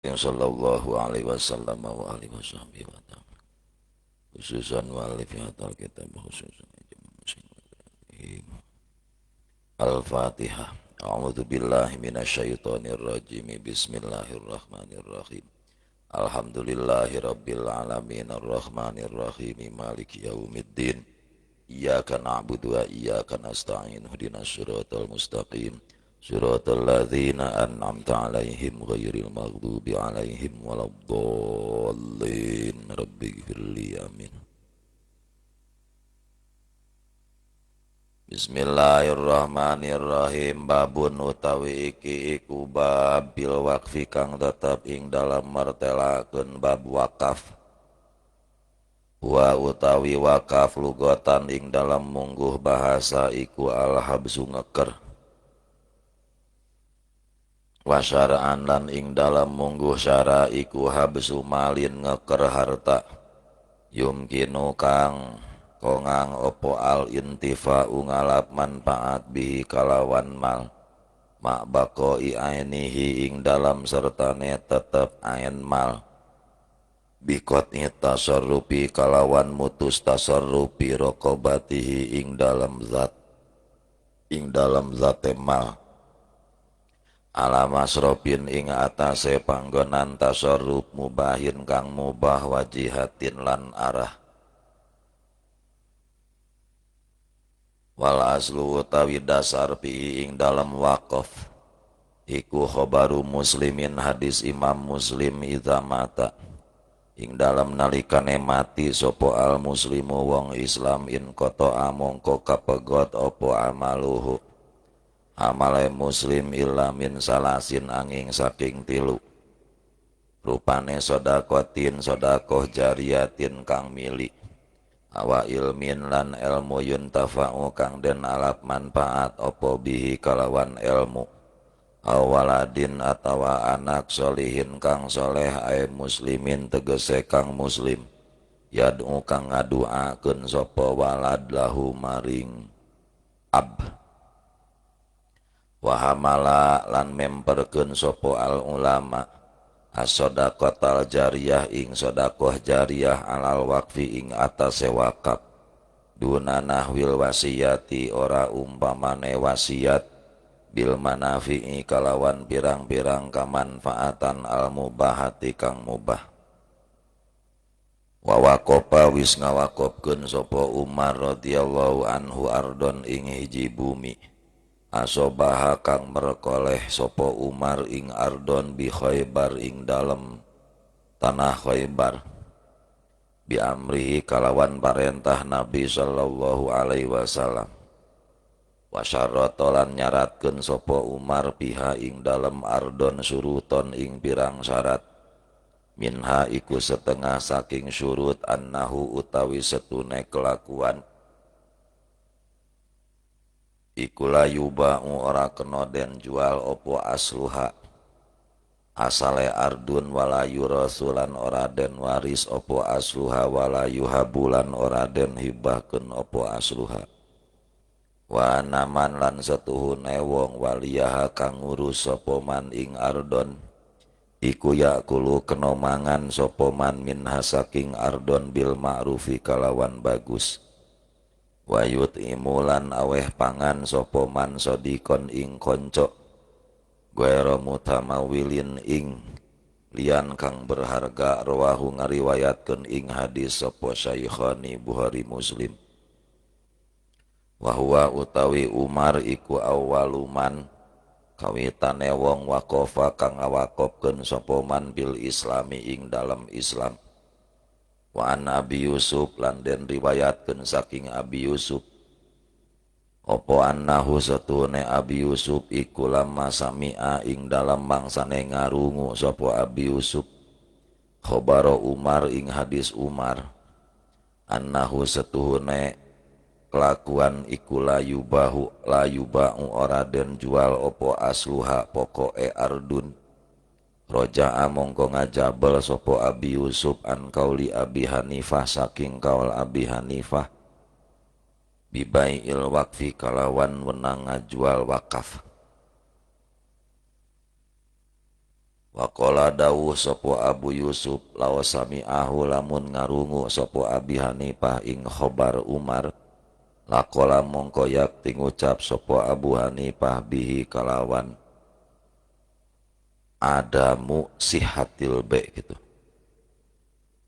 Sallallahu alaihi wasallam wa alihi wasahbihi wa ta'ala khususan wa alif hatal kitab khususan. Al-Fatihah. A'udzu billahi minasyaitonir rajim. Bismillahirrahmanirrahim. Alhamdulillahi rabbil alamin arrahmanir rahim maliki yaumiddin. Iyyaka na'budu wa iyyaka nasta'in. Ihdinas siratal mustaqim. Siratal ladzina an'amta 'alaihim ghairil maghdubi 'alaihim waladdallin. Rabbighfirli, amin. Bismillahirrahmanirrahim. Babun utawi iki iku bab bil waqfi kang tetep ing dalem martelakeun bab wakaf. Wa utawi wakaf lugotan ing dalem mungguh bahasa iku al-habsu ngeker. Wasyara'an lan ing dalem mungguh syara iku habsu malin ngeker harta. Yumkinu kang kongang opo al intifa'u ngalap manfaat bihi kalawan mal mak baqai ainihi ing dalam sertane tetep ain mal bikotni tasarrufi kalawan mutus tasarrufi raqabatihi ing dalam zat ing dalam zate mal ala masrofin ing atase panggonan tasarruf mubahin kang mubah wajihatin lan arah. Wal aslu utawi dasar pi ing dalam waqaf iku khobaru muslimin hadis Imam Muslim idza mata ing dalam nalikane mati sapa al muslimu wong Islam in qata'a mongko kapegot apa amaluhu amale muslim illa min salasin angin saking tilu rupane sedaqatin sedaqah jariyatin kang milik awa ilmin lan ilmu yuntafa'u kang den alap manfaat opo bihi kalawan ilmu awaladin atawa anak solihin kang soleh ae muslimin tegese kang muslim yad'u kang ngaduakeun sapa walad lahu maring ab wahamala lan memperkeun sapa al ulama as-sadaqatal jariyah ing sedekah jariyah alal waqfi ing atase wakaf duna nahwil wasiyati ora umpamane wasiat bil manafi'i kalawan pirang-pirang kamanfaatan al mubahati kang mubah. Wa waqafa wis ngawakofkeun sapa Umar radhiyallahu anhu ardon ing hiji bumi asobaha kang merkoleh sapa Umar ing ardon bi Khaybar ing dalem tanah Khaybar bi amrihi kalawan parentah Nabi sallallahu alaihi wasallam wa syarata lan nyaratkeun sapa Umar biha ing dalem ardon suruton ing pirang syarat minha iku setengah saking syurut annahu utawi setune kelakuan iku layu ba'u ora kena den jual opo asluha asale ardun wala yurasulan ora den waris opo asluha wala yuhabulan ora den hibahkeun opo asluha wa naman lan setuhune wong waliyaha kang ngurus sapa man ing ardon iku yakulu kena mangan sapa man minha saking ardon bil ma'rufi kalawan bagus wayut imulan aweh pangan sapa man sodikon ing konco guero mutamawilin ing lian kang berharga rawahu ngariwayatkeun ing hadis sapa Syaikhani Bukhari Muslim wa huwa utawi Umar iku awwaluman kawitane wong waqafa kang ngawakofkeun sapa man bil islami ing dalem Islam. Wa an Abi Yusuf lan den riwayatkeun saking Abi Yusuf apa annahu satune Abi Yusuf iku lamma sami'a ing dalam mangsane ngarungu sapa Abi Yusuf khabaro Umar ing hadis Umar annahu satuhune kelakuan iku la yubahu la yuba'u ora den jual apa asluha pokoke ardun. Roja'a mongko ngajabel sapa Abi Yusuf an kauli Abi Hanifah saking kaul Abi Hanifah bibai'il waqfi kalawan wenang ngajual wakaf. Waqala dawuh sapa Abu Yusuf law sami'ahu lamun ngarungu sapa Abi Hanifah ing khobar Umar laqala mongko yakti ngucap sapa Abu Hanifah bihi kalawan adamu sihatil be gitu.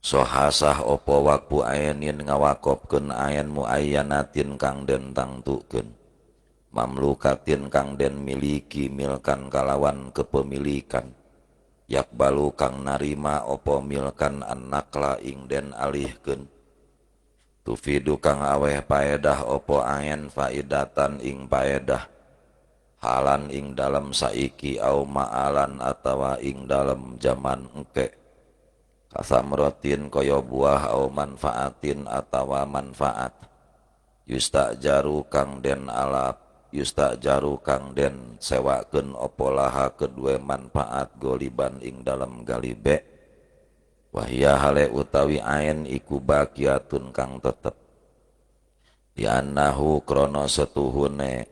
Sohasah opo wakfu ainin ngawakopkeun ain muayyanatin kang den tangtukeun mamlukatin kang den miliki milkan kalawan kepemilikan yakbalu kang narima opo milkan annakla ing den alihkeun tufidu kang aweh paedah opo ain faidatan ing paedah halan ing dalem saiki au ma'alan atawa ing dalem jaman engke kasamrotin kaya buah au manfaatin atawa manfaat yustajaru kang den alap yustajaru kang den sewakeun opo laha kedue manfaat goliban ing dalem galibe wahia hale utawi ain iku baqiatun kang tetep diannahu krana setuhune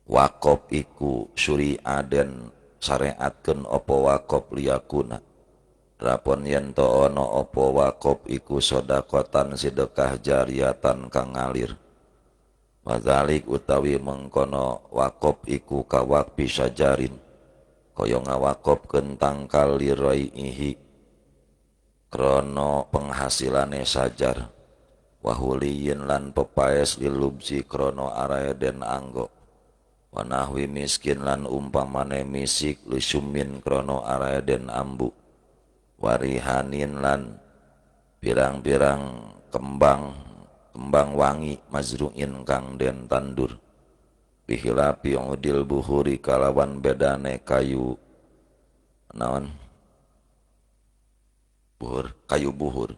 wakop iku syuri'a den syariatkeun opo wakop liyakuna rapon yen to ana apa wakop iku sedekatan sedekah jariatan kang ngalir wazalik utawi mengkono wakop iku kawak pisajarin kaya ngawakopkeun tangkal liraihi krana penghasilane sajar wahuliyin lan pepaes lilubsi krana arae den anggo wanahwi miskin lan umpamane misik lisumin krana arae den ambu warihanin lan pirang-pirang kembang kembang wangi mazruin kang den tandur bihilapi udil buhuri kalawan bedane kayu naon buhur kayu buhur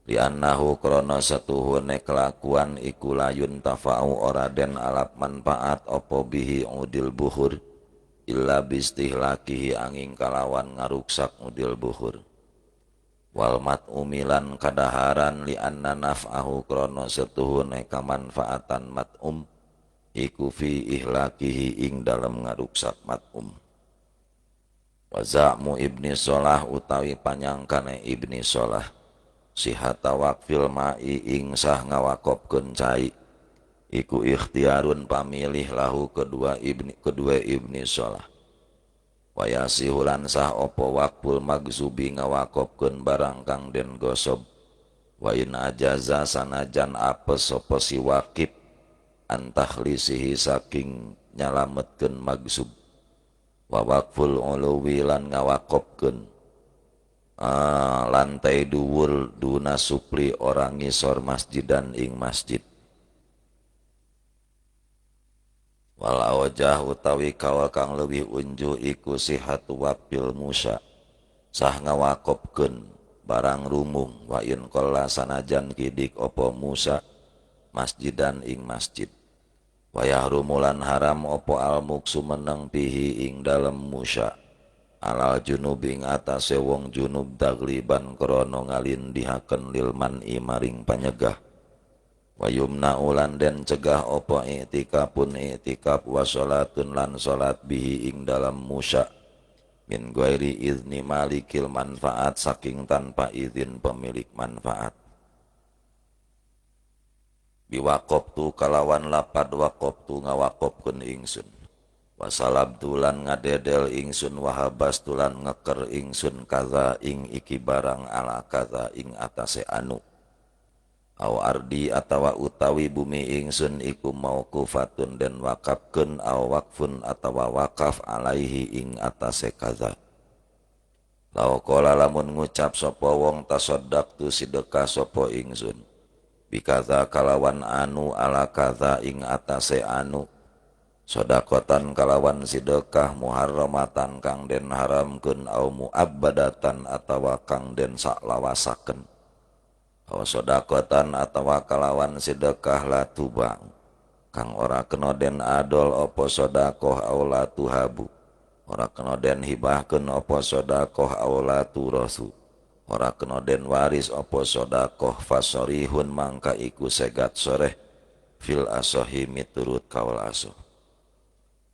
li'annahu krana satuhune kelakuan iku layun tafa'u ora den alap manfaat apa bihi udil buhur illa bistihlakihi angin kalawan ngaruksak udil buhur wal mat'umilan kadaharan li anna naf'ahu krana setuhune kamanfaatan mat'um iku fi ihlakihi ing dalem ngaruksak mat'um wa za'mu Ibni Solah utawi panyangkane Ibni Solah sihata waqfil ma'i ing sah ngawakopkeun cai iku ikhtiarun pamilih lahu kedua Ibni Solah wayasihulan sah opo wakful magzubi ngawakopkeun barang kang den gosob wa in ajaza sanajan apes sapa si wakib antakhlisihi saking nyalametkeun magzub wa waqful uluwi lan ngawakopkeun lantai dhuwur duna supli ora ngisor masjidan ing masjid wal awjah utawi kawa kang leuwih unjuh iku sihatu waqfil musa sah ngawakopkeun barang rumung wa in qalla sanajan kidik apa musa masjidan ing masjid wa yahrumulan haram apa al muksu meneng pihi ing dalem musa alal junub ing atase wong junub tagliban krana ngalindihaken lil man'i maring panyegah wayumna ulan den cegah opo i'tikafun i'tikaf wa sholatun lan sholat bihi ing dalam musa min ghairi izni malikil manfaat saking tanpa izin pemilik manfaat biwaqoftu kalawan lapad waqoftu ngawaqofkeun ingsun wasalabtu lan ngadedel ingsun wahabastu lan ngeker ingsun kaza ing iki barang ala kaza ing atase anu aw ardi atawa utawi bumi ingsun iku mauqufatun den wakafkeun aw waqfun atawa wakaf alaihi ing atase kaza law qala lamun ngucap sapa wong tasaddaqtu sedekah sapa ingsun bikaza kalawan anu ala kaza ing atase anu sedekatan kalawan sedekah muharramatan kang den haramkeun aw muabbadatan atawa kang den saklawasakeun aw sedekatan atawa kalawan sedekah la tubang kang ora kena den adol apa sedekah aw la tuhabu ora kena den hibahkeun apa sedekah aw la turasu ora kena den waris apa sedekah fasorihun mangka iku segat soreh fil asohi miturut kaul asoh.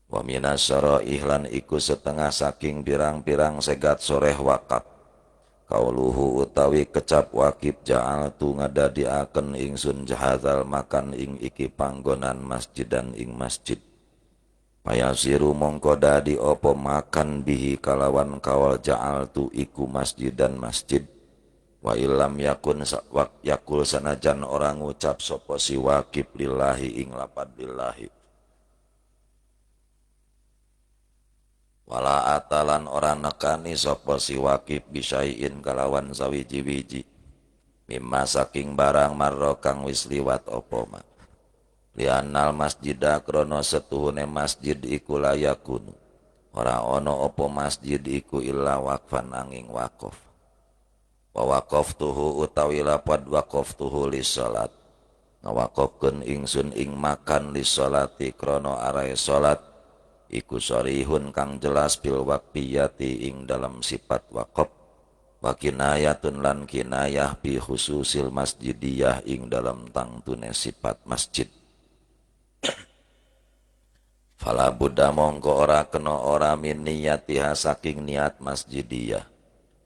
Wa minas syaraih lan iku setengah saking pirang-pirang segat soreh wakaf. Kauluhu utawi kecap wakif ja'altu ngadadiaken ingsun jahadzal makan ing iki panggonan masjidan ing masjid. Payasiru mongko dadi opo makan bihi kalawan kawal ja'altu iku masjidan masjid. Wa illam yakun yakul sanajan orang ngucap sapa si wakif lillahi ing lapad lillahi. Wala atalan ora nekani sapa si wakif bisyaiin kalawan sawiji-wiji mimma saking barang marro kang wis liwat opo ma. Lianal masjida krono setuhune masjid iku layakunu ora ono opo masjid iku illa waqfan anging waqaf. Wa waqaftuhu utawi lapad waqaftuhu lis salat ngawaqafkeun ingsun ing makan lis salati krono arae salat iku sarihun kang jelas bil waqfiyati ing dalam sifat waqaf wa kinayatun lan kinayah bi khususil masjidiyah ing dalam tangtune sifat masjid. Fala buddha mongko ora kena ora min niyatiha saking niat masjidiyah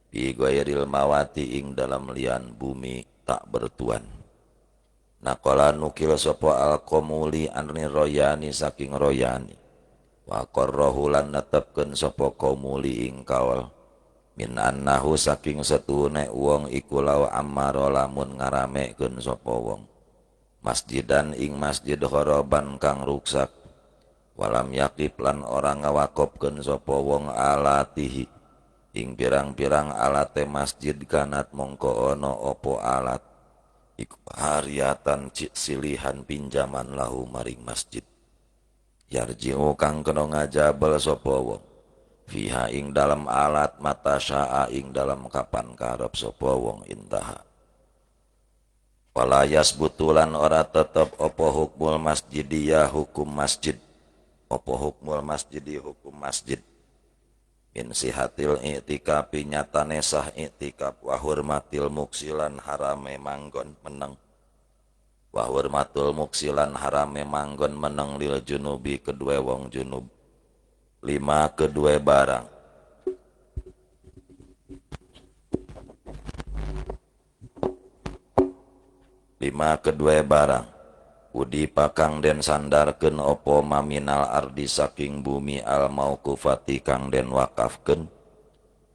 bi ghairil mawati ing dalam lian bumi tak bertuan. Naqala nukil sapa al-Qamuli anri royani saking royani wa qarrahu lan netepkeun sapa Qamuli ing kaul min annahu saking setuhune wong iku law amara lamun ngaramekeun sapa wong masjidan ing masjid kharaban kang ruksak walam yakif lan ora ngawakopkeun sapa wong alatihi ing pirang-pirang alate masjid kanat mongko ana apa alat iku hariatan silihan pinjaman lahu maring masjid yarji'u kang kena ngajabel sapa wong fiha ing dalam alat mata syaa ing dalam kapan karep sapa wong intaha. Wala yasbutulan ora tetep apa hukmul masjidiyah hukum masjid apa hukmul masjidi hukum masjid min sihatil i'tikafi nyatane sah i'tikaf wa hurmatil muksilan harame manggon meneng wa hurmatul muksilan harame manggon meneng lil junubi kedue wong junub lima kedue barang lima kedue barang udi pakang den sandarkeun opo maminal ardi saking bumi al mauqufati kang den wakafkeun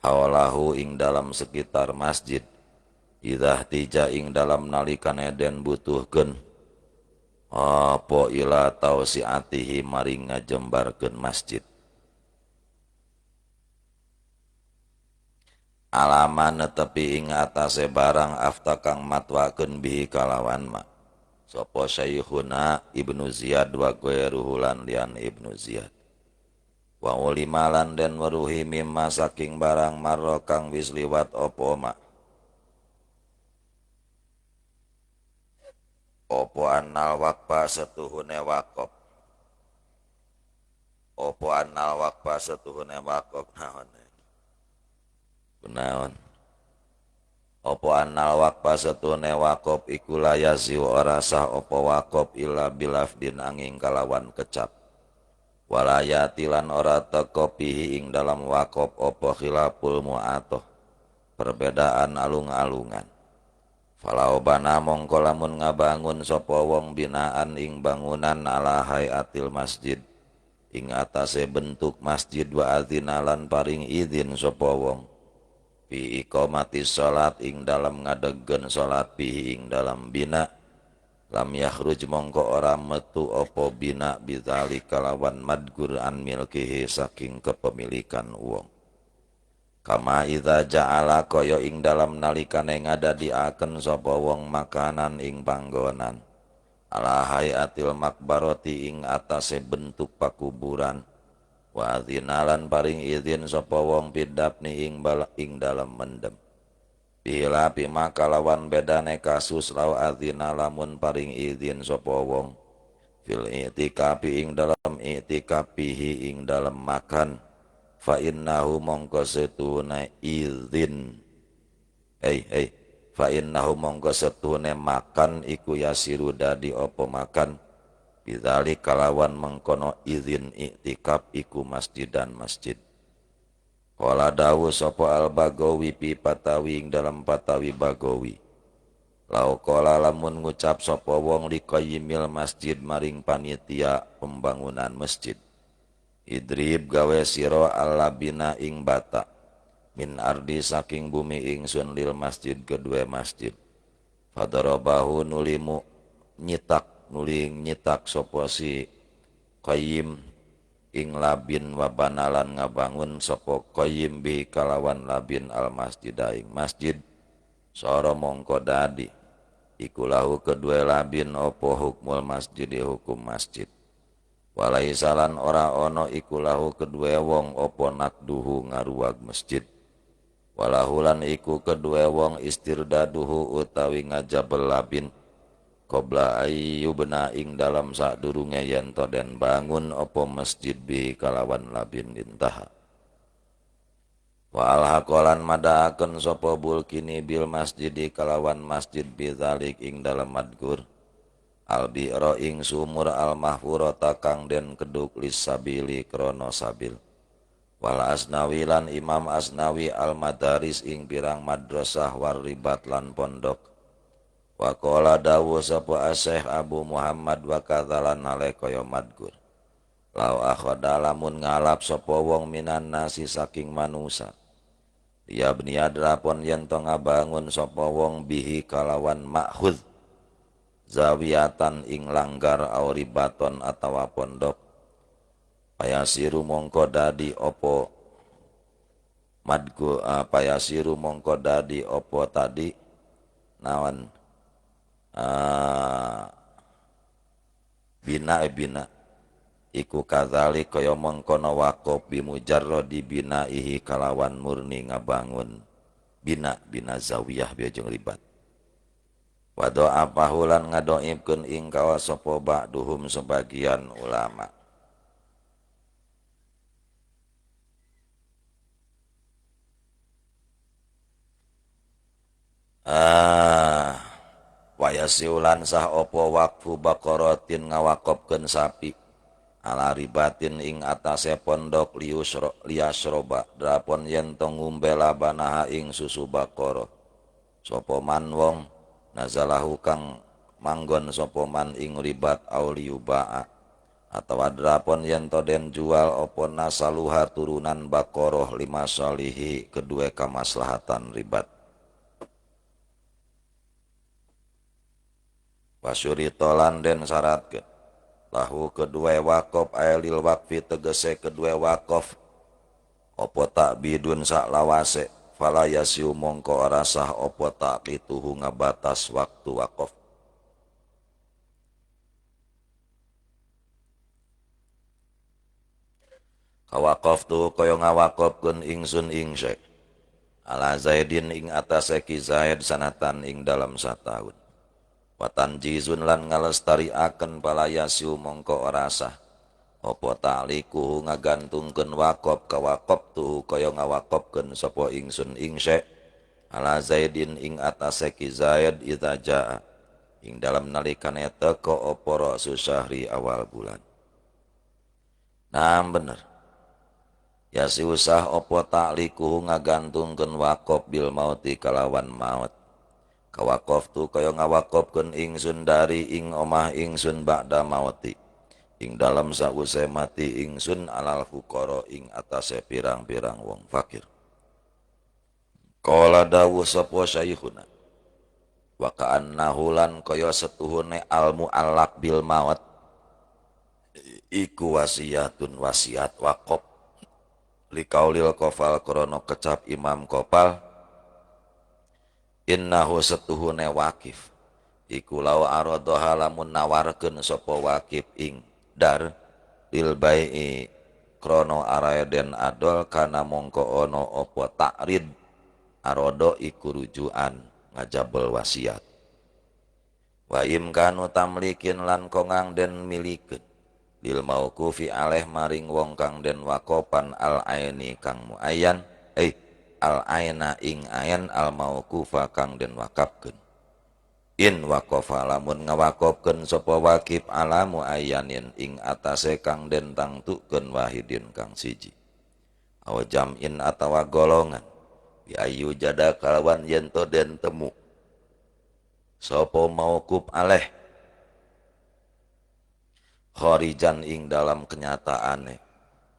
hawalahu ing dalam sekitar masjid idzah tija ing dalam nalikane den butuhkeun apa ila tausiatihi maring ngajembarkeun masjid. Alaman netepi ing atase barang afta kang matwakeun bihi kalawan ma sapa Syekhuna Ibnu Ziyad wa ghairuhu lan lian Ibnu Ziyad. Wa ulimalan den weruhi mimma saking barang marro kang wis liwat apa ma apa annal waqfa setuhune waqaf apa annal waqfa setuhune waqaf naon kunaon apa annal waqfa setuhune waqaf iku layazi ora sah apa waqaf illa bilafdin angin kalawan kecap walayati lan ora teka pihi ing dalam waqaf apa khilaful mu'atoh perbedaan alung-alungan. Falau bana mongko lamun ngabangun sapa wong binaan ing bangunan ala hayatil masjid ing atase bentuk masjid wa adzina lan paring izin sapa wong fi iqamati salat ing dalam ngadegkeun salat fihi ing dalam bina lam yakhruj mongko ora metu apa bina bidzalika kalawan madgur an milkihi saking kepemilikan wong. Kama idza ja'ala kaya ing dalam nalikane ngadadiaken sapa wong makanan ing panggonan ala hayatil makbarati ing atase bentuk pakuburan wa adzinalan paring izin sapa wong pidapni ing ing dalam mendem bila bima kalawan bedane kasus law adzina lamun paring izin sapa wong fil i'tikafi ing dalam i'tikafihi ing dalam makan fa innahu mongko setune izin fa innahu mongko setune makan iku yasiru dadi apa makan Bidzalik kalawan mengkono izin iktikaf iku masjidan masjid. Qala dawuh sapa al-Bagawi fi patawi ing dalam patawi Bagawi. Lau qala lamun ngucap sapa wong liqayyimil masjid maring panitia pembangunan masjid. Idrib gawe sira alabina ing bata min ardi saking bumi ingsun lil masjid kedua masjid. Fadarabahu nulimu nyitak nuli nyitak sapa si qayyim ing labin wabanalan ngabangun sapa qayyim bi kalawan labin al masjid ing masjid sora mongko dadi iku lahu kedue labin apa hukmul masjid hukum masjid walaisalan ora ana iku lahu kedue wong apa nakduhu ngaruwag masjid walahulan iku kedue wong istirdaduhu utawi ngajabel labin qabla ayyubna ing dalam sadurunge yen to den bangun apa masjid bi kalawan labin intaha wa alhaqalan madaakeun sapa bulkini bil masjidi kalawan masjid bizalik ing dalam madgur al bi'ra ing sumur al mahfurata kang den keduk lisabili krana sabil wal asnawi lan imam asnawi al madaris ing pirang madrasah war ribat lan pondok wa qala dawuh sapa Syekh Abu Muhammad wa kadzalan hale kaya madgur lau akhada lamun ngalap sapa wong minan nasi saking manusa ya bniadrapon yen to ngabangun sapa wong bihi kalawan makhudz zawiyatan ing langgar au ribaton atawa pondok payasiru mongko dadi opo madgu payasiru mongko dadi opo tadi naon bina bina iku kadzalik kaya mengkono waqaf bimujarradi binaihi kalawan murni ngabangun bina bina zawiyah bi jeung ribat wa doa pahulan ngadoibkeun ing kawa sapa ba'duhum sebagian ulama. Wayasiulan sah opo wakfu baqaratin ngawakopkeun sapi ala ribatin ing atase pondok liasroba drapon yen to ngombe labanaha ing susu baqara sapa man wong nazalahu kang manggon sapa man ing ribat auliyubaa atawa drapon yen to den jual opo nasaluha turunan baqarah lima salihi kedue kamaslahatan ribat. Wasyurita lan den syaratkeun lahu kedua wakaf ailil wakfi tegese kedua wakaf apa takbidun sak lawase fala yasiu mongko ora sah apa taqituhu ngabatas waktu wakaf. Kawakaf tu kaya ngawakafkeun ingsun ing syekh ala Zaidin ing atase ki Zaid sanatan ing dalam sataun watan jizun lan ngalestariaken palayasiu mongko ora sah apa ta'liku ngagantungkeun wakaf ka wakaf tu kaya ngawakafkeun sapa ingsun ing syekh ala Zaidin ing atase ki Zaid idza jaa ing dalam nalikane teka apa rasu syahri awal bulan. Nah bener ya si usah apa ta'liku ngagantungkeun wakaf bil mauti kalawan maut. Kawakaf tu kaya ngawakafkeun ingsun dari ing omah ingsun ba'da mauti ing dalam sause mati ingsun alal fuqara ing atase pirang-pirang wong fakir. Qala dawuh sapa syekhuna wa ka'annahu lan kaya setuhune al mu'allaq bil maut iku wasiatun wasiat waqaf liqaulil qafal krana kecap Imam Qafal innahu setuhune wakif iku law aradha lamun nawarkeun sapa wakif ing dar lil bai'i krana arae den adol kana mongko ana apa takrid arodo iku rujukan ngajabel wasiat wa imkanu tamlikin lan kongang den milikeun lil mauqufi aleh maring wong kang den wakopan al aini kang muayyan al aina ing ayan al mauqufa kang den wakafkeun In waqafa lamun ngawakofkeun sapa wakif ala muayyanin ing atase kang den tangtukeun wahidin kang siji aw jam'in atawa golongan bi ayu jada kalawan yen to den temu sapa mauquf aleh kharijan ing dalam kenyataane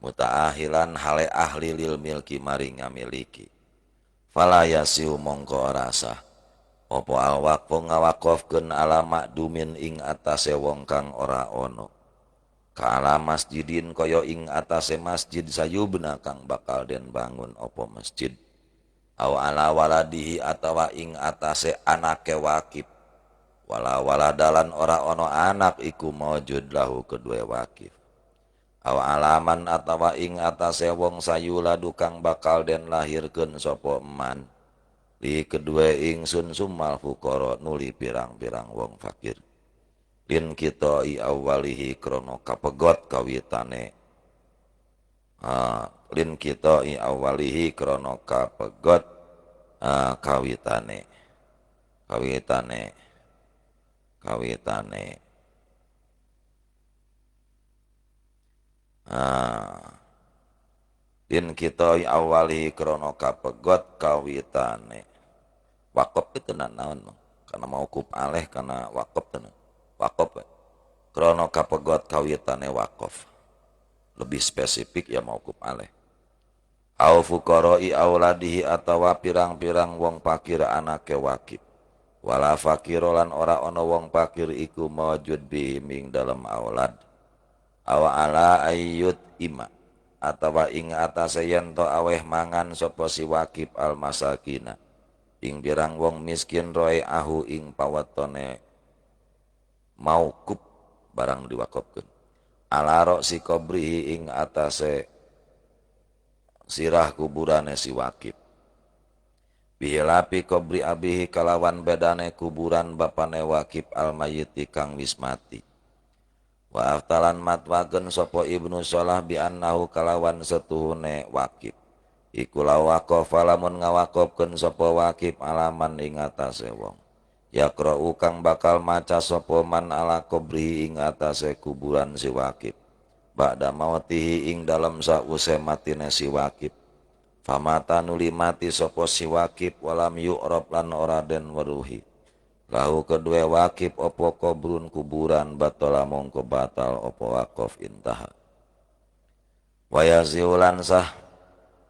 mutaahilan hale ahli lil milki maring ngamiliki fala yasiu mongko ora sah apa alwaqfu ngawakofkeun ala makdumin ing atase wong kang ora ana kala masjidin kaya ing atase masjid sayubna kang bakal den bangun apa masjid aw ala waladihi atawa ing atase anake wakif wala waladalan ora ana anak iku maujud lahu kedue wakif aw alaman atawa ing atase wong sayuladu kang bakal den lahirkeun sapa eman li kedue ingsun sumal fuqara nuli pirang-pirang wong fakir lin kita i awalihi krono kapegot kawitane lin kita i awalihi krono kapegot kawitane kawitane kawitane lin kita i awalihi krono kapegot kawitane wakop itu naon karena mauquf aleh karena wakop tenan wakop krono kapegot kawitane wakof lebih spesifik ya mauquf aleh au fuqara'i auladihi atawa pirang-pirang wong fakir anake wakif wala fakir lan ora ana wong fakir iku maujud bihi ing dalem aulad aw ala ayyut ima atawa ing atase yen to aweh mangan sapa si wakif al masakina ing pirang wong miskin roe ahu ing pawetone mauquf barang diwakofkeun ala roksi qabrihi ing atase sirah kuburane si wakif bihilapi qabri abihi kalawan bedane kuburan bapane wakif al mayyiti kang wis mati wa aftalan matwakeun sapa Ibnu Salah bi annahu kalawan setuhune wakif iku lawaqafa lamun ngawakofkeun sapa wakif alaman ing atase wong yaqra'u kang bakal maca sapa man ala qabri ing atase kuburan si wakif ba'da mautihi ing dalem sause matine si wakif famata nuli mati sapa si wakif walam yu'rab lan ora den weruhi lahu kedue wakif apa qabrun kuburan batala mongko batal apa waqaf intaha wa yaziulan sah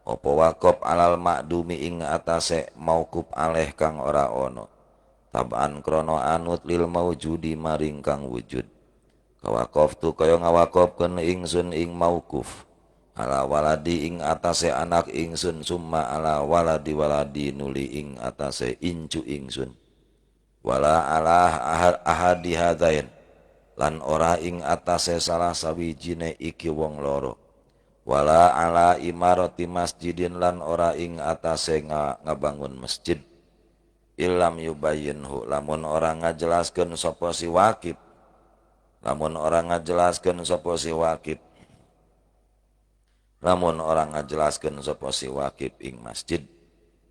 apa waqaf alal makdumi ing atase mauquf aleh kang ora ana taban krono anut lil maujudi maring kang wujud kawaqaf tu kaya ngawaqafkeun ingsun ing mauquf ala waladi ing atase anak ingsun summa ala waladi waladi nuli ing atase incu ingsun wala ala ahadi hadain lan ora ing atase salah sawijine iki wong loro wala ala imarati masjidin lan ora ing atase ngabangun masjid illam yubayyinhu lamun ora ngajelaskeun sapa si wakif lamun ora ngajelaskeun sapa si wakif lamun ora ngajelaskeun sapa si wakif ing masjid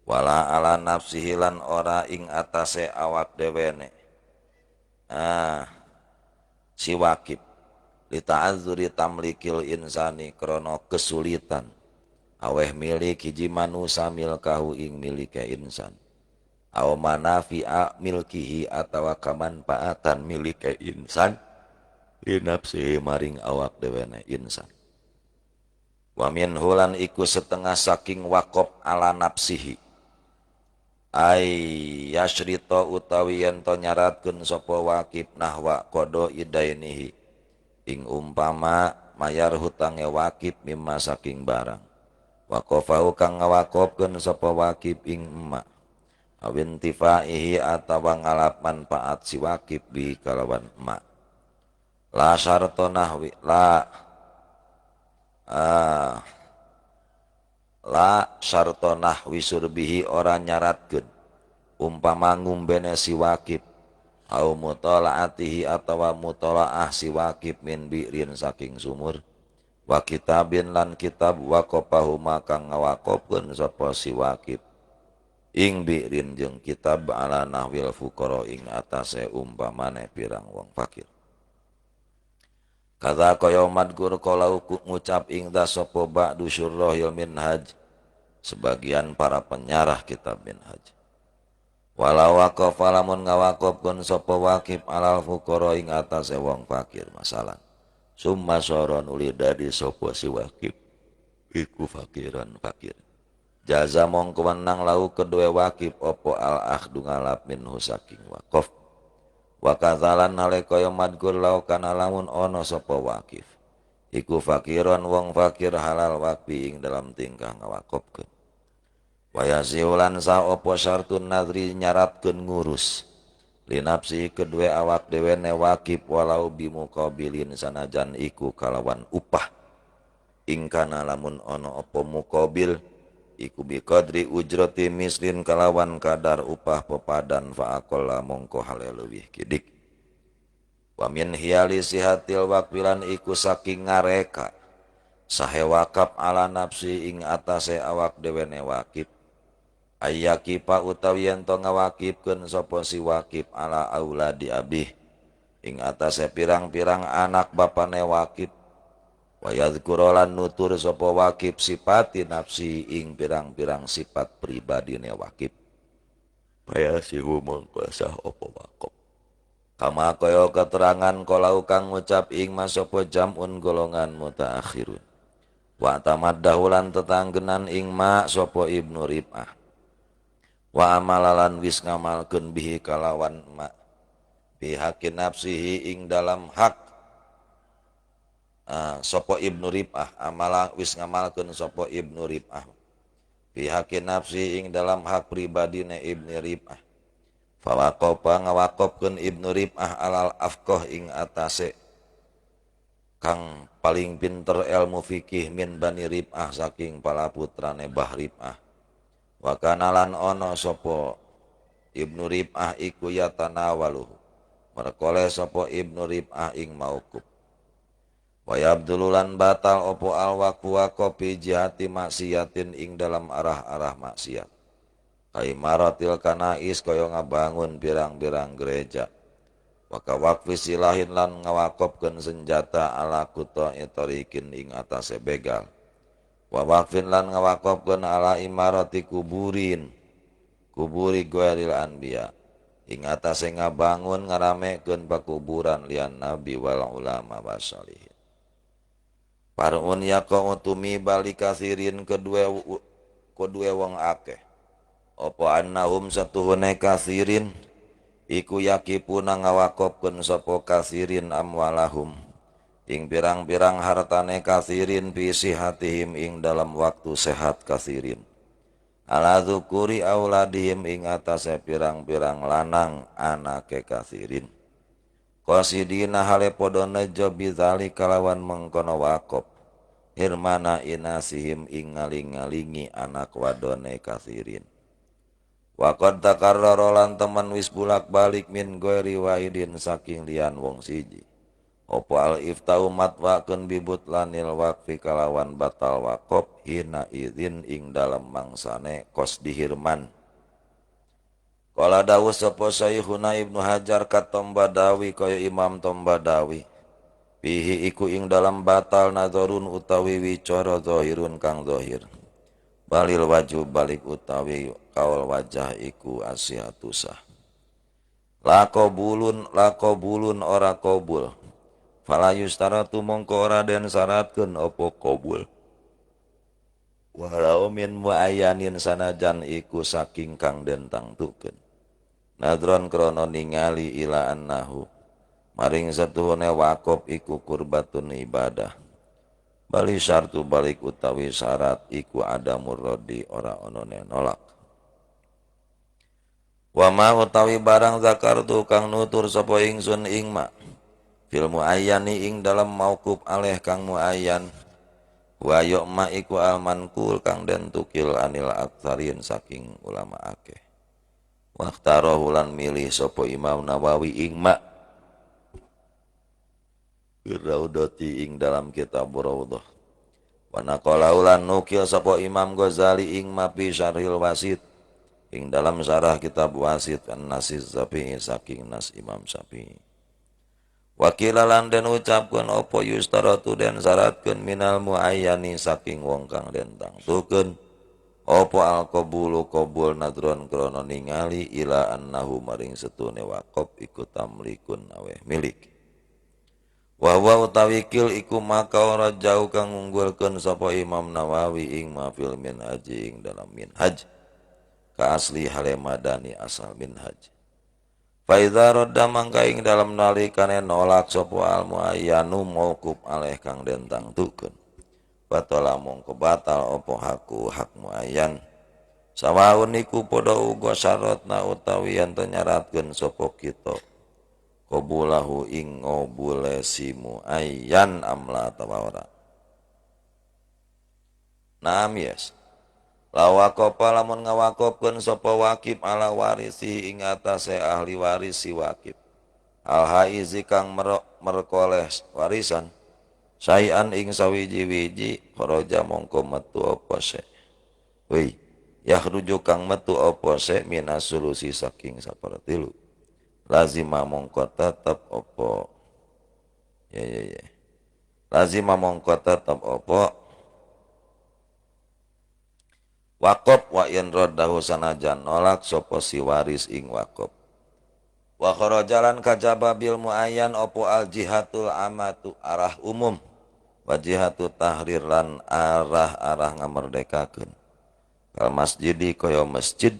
wala ala nafsihi lan ora ing atase awak dhewene si wakif li ta'azzuri tamlikil insani krana kesulitan aweh milik hiji manusa milkahu ing milike insan aw manafi'a milkihi atawa kamanfaatan milike insan li nafsihi maring awak dhewene insan wa min hulan iku setengah saking waqaf ala nafsihi ay yashrita utawi yen to nyaratkeun sapa wakif nahwa qada idainihi ing umpama mayar hutange wakif mimma saking barang waqafahu kang ngawakofkeun sapa wakif ing emma awin tifaihi atawa ngalap manfaat si wakif bi kalawan emak la syarta nahwi la la syarta nahwi surbihi ora nyaratkeun umpama ngumbene si wakif au mutalaatihi atawa mutalaah si wakif min bi'rin saking sumur wa kitabin lan kitab waqafahu kang ngawakofkeun sapa si wakif Ing bi'rin jeung kitab ala nahwil fuqara ing atase umpamane pirang wong fakir. Kaza kaya madkur kala ngucap ing da sapa ba'du syurrahil minhaj, sebagian para penyarah kitab minhaj. Walau waqafa lamun ngawakofkeun sapa waqif alal fuqara ing atase wong fakir masalah. Summa sara nuli dadi sapa si waqif iku fakiran fakir. Jaza mongko wenang lau kedue waqif apa al akhdu ngalap minhu saking waqaf. Wa kadzalan hale kaya madkur lau kana lamun ana sapa waqif iku fakiran wong fakir halal waqfi ing dalam tingkah ngawakofkeun. Waya siulan sa opo syartun nadri nyaratkeun ngurus linapsi kedue awak dhewe ne wakib walau bimuqabilin sanajan iku kalawan upah ingkana lamun ana apa muqabil iku biqadri ujrati mislin kalawan kadar upah pepadan fa aqalla mongko hale leuwih kidik. Wa min hiyali sihatil waqfilan iku saking ngareka sahe wakaf ala nafsi ing atase awak dhewe ne wakib ayyakipa utawi yen to ngawakibkeun sapa si wakib ala auladi abih ing atase pirang-pirang anak bapane wakib wa yadhkuru lan nutur sapa wakib sipati nafsi ing pirang-pirang sifat pribadine wakib baya sihu mongko sah apa wakib kama kaya keterangan kalau kang ngucap ing masapa jamun golongan mutaakhirun wa tamaddahulan tetanggenan ing ma sapa Ibnu Rib'ah wa amalalan wis ngamalkeun bihi kalawan ma bihaqi nafsihi ing dalam hak sapa Ibnu Rib'ah amala wis ngamalkeun sapa Ibnu Rib'ah bihaqi nafsi ing dalam hak pribadine Ibnu Rib'ah fawaqafa ngawaqofkeun Ibnu Rib'ah alal afqah ing atase kang paling pinter ilmu fikih min Bani Rib'ah saking pala putrane Bah Rib'ah. Wa kana lan ana sapa Ibnu Rib'ah iku yatanawaluhu merkole sapa Ibnu Rib'ah ing mauquf. Wa yabdululan batal opo alwaqfu waqafi jihati maksiatin ing dalam arah-arah maksiat kaimaratil kanais kaya ngabangun pirang-pirang gereja wa kawaqfi silahin lan ngawakofkeun senjata ala kuta tarikin ing atase begal wa waqfin lan ngawakofkeun ala imarati kuburin kuburi ghairil anbiya ing atase ngabangun ngaramekeun pakuburan lian nabi wal ulama wasalihin. Parun yaqau tumi bali kasirin kedue wong akeh apa annahum satuhune kasirin iku yakipuna ngawakofkeun sapa kasirin amwalahum ing pirang-pirang hartane kasirin fi sihatihim ing dalam waktu sehat kasirin ala dzukuri auladihim ing atase pirang-pirang lanang anake kasirin qasidina hale padha nejo bizali kalawan mengkono wakof hirmana inasihim ing ngaling-ngalingi anak wadone kasirin. Waqad takarrara lan temen wis bulak-balik min ghairi wahidin saking liyan wong siji opo al iftau matwakeun bibutlanil waqfi kalawan batal waqaf hina idzin ing dalem mangsane kos dihirman. Qala dawu sapa Syekhuna Ibnu Hajar katombadawi kaya Imam Tombadawi fihi iku ing dalam batal nazarun utawi wicara zahirun kang zahir balil wajib balik utawi kaul wajah iku asihatusah laqabulun ora qabul fala yustaratu mongko ora den syaratkeun apa qabul walau min muayyanin sanajan iku saking kang den tangtukeun nadron krana ningali ila annahu maring satuhune waqaf iku kurbatun ibadah bali syartu balik utawi syarat iku ada murrodi ora onone nolak. Wa ma utawi barang zakartu kang nutur sapa ingsun ing ma fil muayyani ing dalam mauquf aleh kang muayyan wa yoma iku al manqul kang den tukil anil aktsarin saking ulama akeh. Waktarahu lan milih sapa Imam Nawawi ing ma Raudhati ing dalam kitab Raudhah. Wa naqala lan nukil sapa Imam Ghazali ing ma fi Syarhil Wasit Ing dalam syarah kitab Wasit An-Nasiz Syafi'i saking Nas Imam Syafi'i. Wakila lan den ucapkeun apa yustaratu den syaratkeun minal muayyani saking wong kang den tangtukeun apa al-qabulu qabul nadron krana ningali ila annahu maring setune waqaf iku tamlikun aweh milik. Wa huwa utawi kil iku maka ora jauh kang ngunggulkeun sapa Imam Nawawi ing ma fil minhaj ing dalam minhaj ka asli hale madani asal minhaj. Fa idza radda mangka ing dalam nalikane nolak sapa al muayyanu mauquf alaih kang den tangtukeun batala mongko batal apa haku hak muayyan sawaun iku padha uga syaratna utawi yen nyaratkeun sapa kita qabulahu ing ngobule si muayyan amla atawa ora. Naam yes. Lawaqafa lamun ngawakofkeun sapa wakif ala warisi ing atase ahli waris si wakif al haizi kang merkoleh warisan sayan ing sawiji-wiji kharaja mongko metu apa se wi yakhruju kang metu apa se minas sulusi saking sapertilu lazima mongko tetep apa ya ya ya lazima mongko tetep apa waqaf wa in raddahu sanajan nolak sapa si waris ing waqaf. Wa kharajalan kajaba bil muayyan opo al jihatul amatu arah umum wa jihatu tahrir lan arah-arah ngamerdekakeun kal masjidi kaya masjid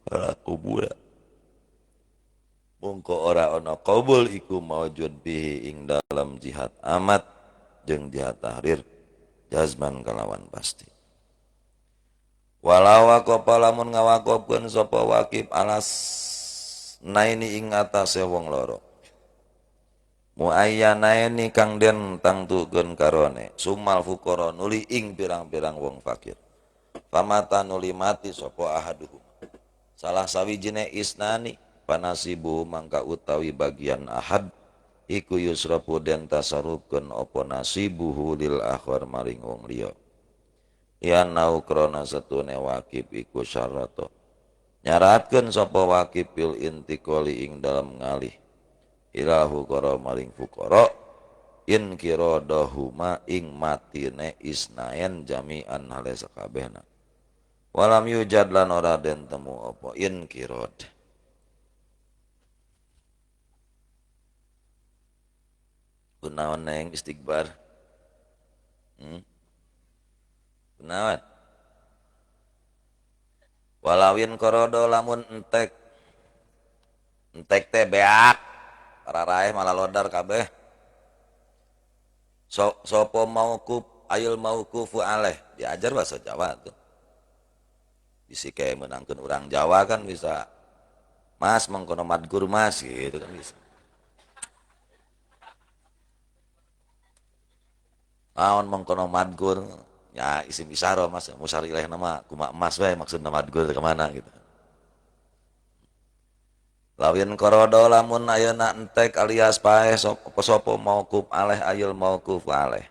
ora kubur mungko ora ana qabul iku maujud bihi ing dalam jihad amat jeung jihad tahrir jazman kalawan pasti. Walau waqafa lamun ngawakofkeun sapa wakif alas naini ing atase wong loro muayyanaini kang den tangtukeun karone sumal fuqara nuli ing pirang-pirang wong fakir famata nuli mati sapa ahaduhum salah sawijine isnani panasibu mangka utawi bagian ahad iku yusrafu den tasarrufkeun apa nasibuhu lil akhar maring wong liya. Ya nau krona satune wakif iku syarato nyaratkeun sapa wakif bil intiqali ing dalam ngalih ila fuqara maring fuqara in kiradahuma ing matine isnaen jami'an hale sakabehna walam yujad lan ora den temu apa in kirad. Kunaon neng istighbar? Kunaon? Walawin korodo lamun entek entek teh beak para raeh malah lodar kabeh sopo mauquf ayul mauqufu alaih diajar bahasa Jawa tuh bisi kayak menangkeun urang Jawa kan bisa mas mengkono madgur mas gitu kan bisa. Naon mengkono madgur ya isim isyarah mas musyarileh nama kuma emas we maksudna madgur kemana gitu. Lawin korodo lamun ayeuna entek alias paeh sapa mauquf alaih ayul mauquf alaih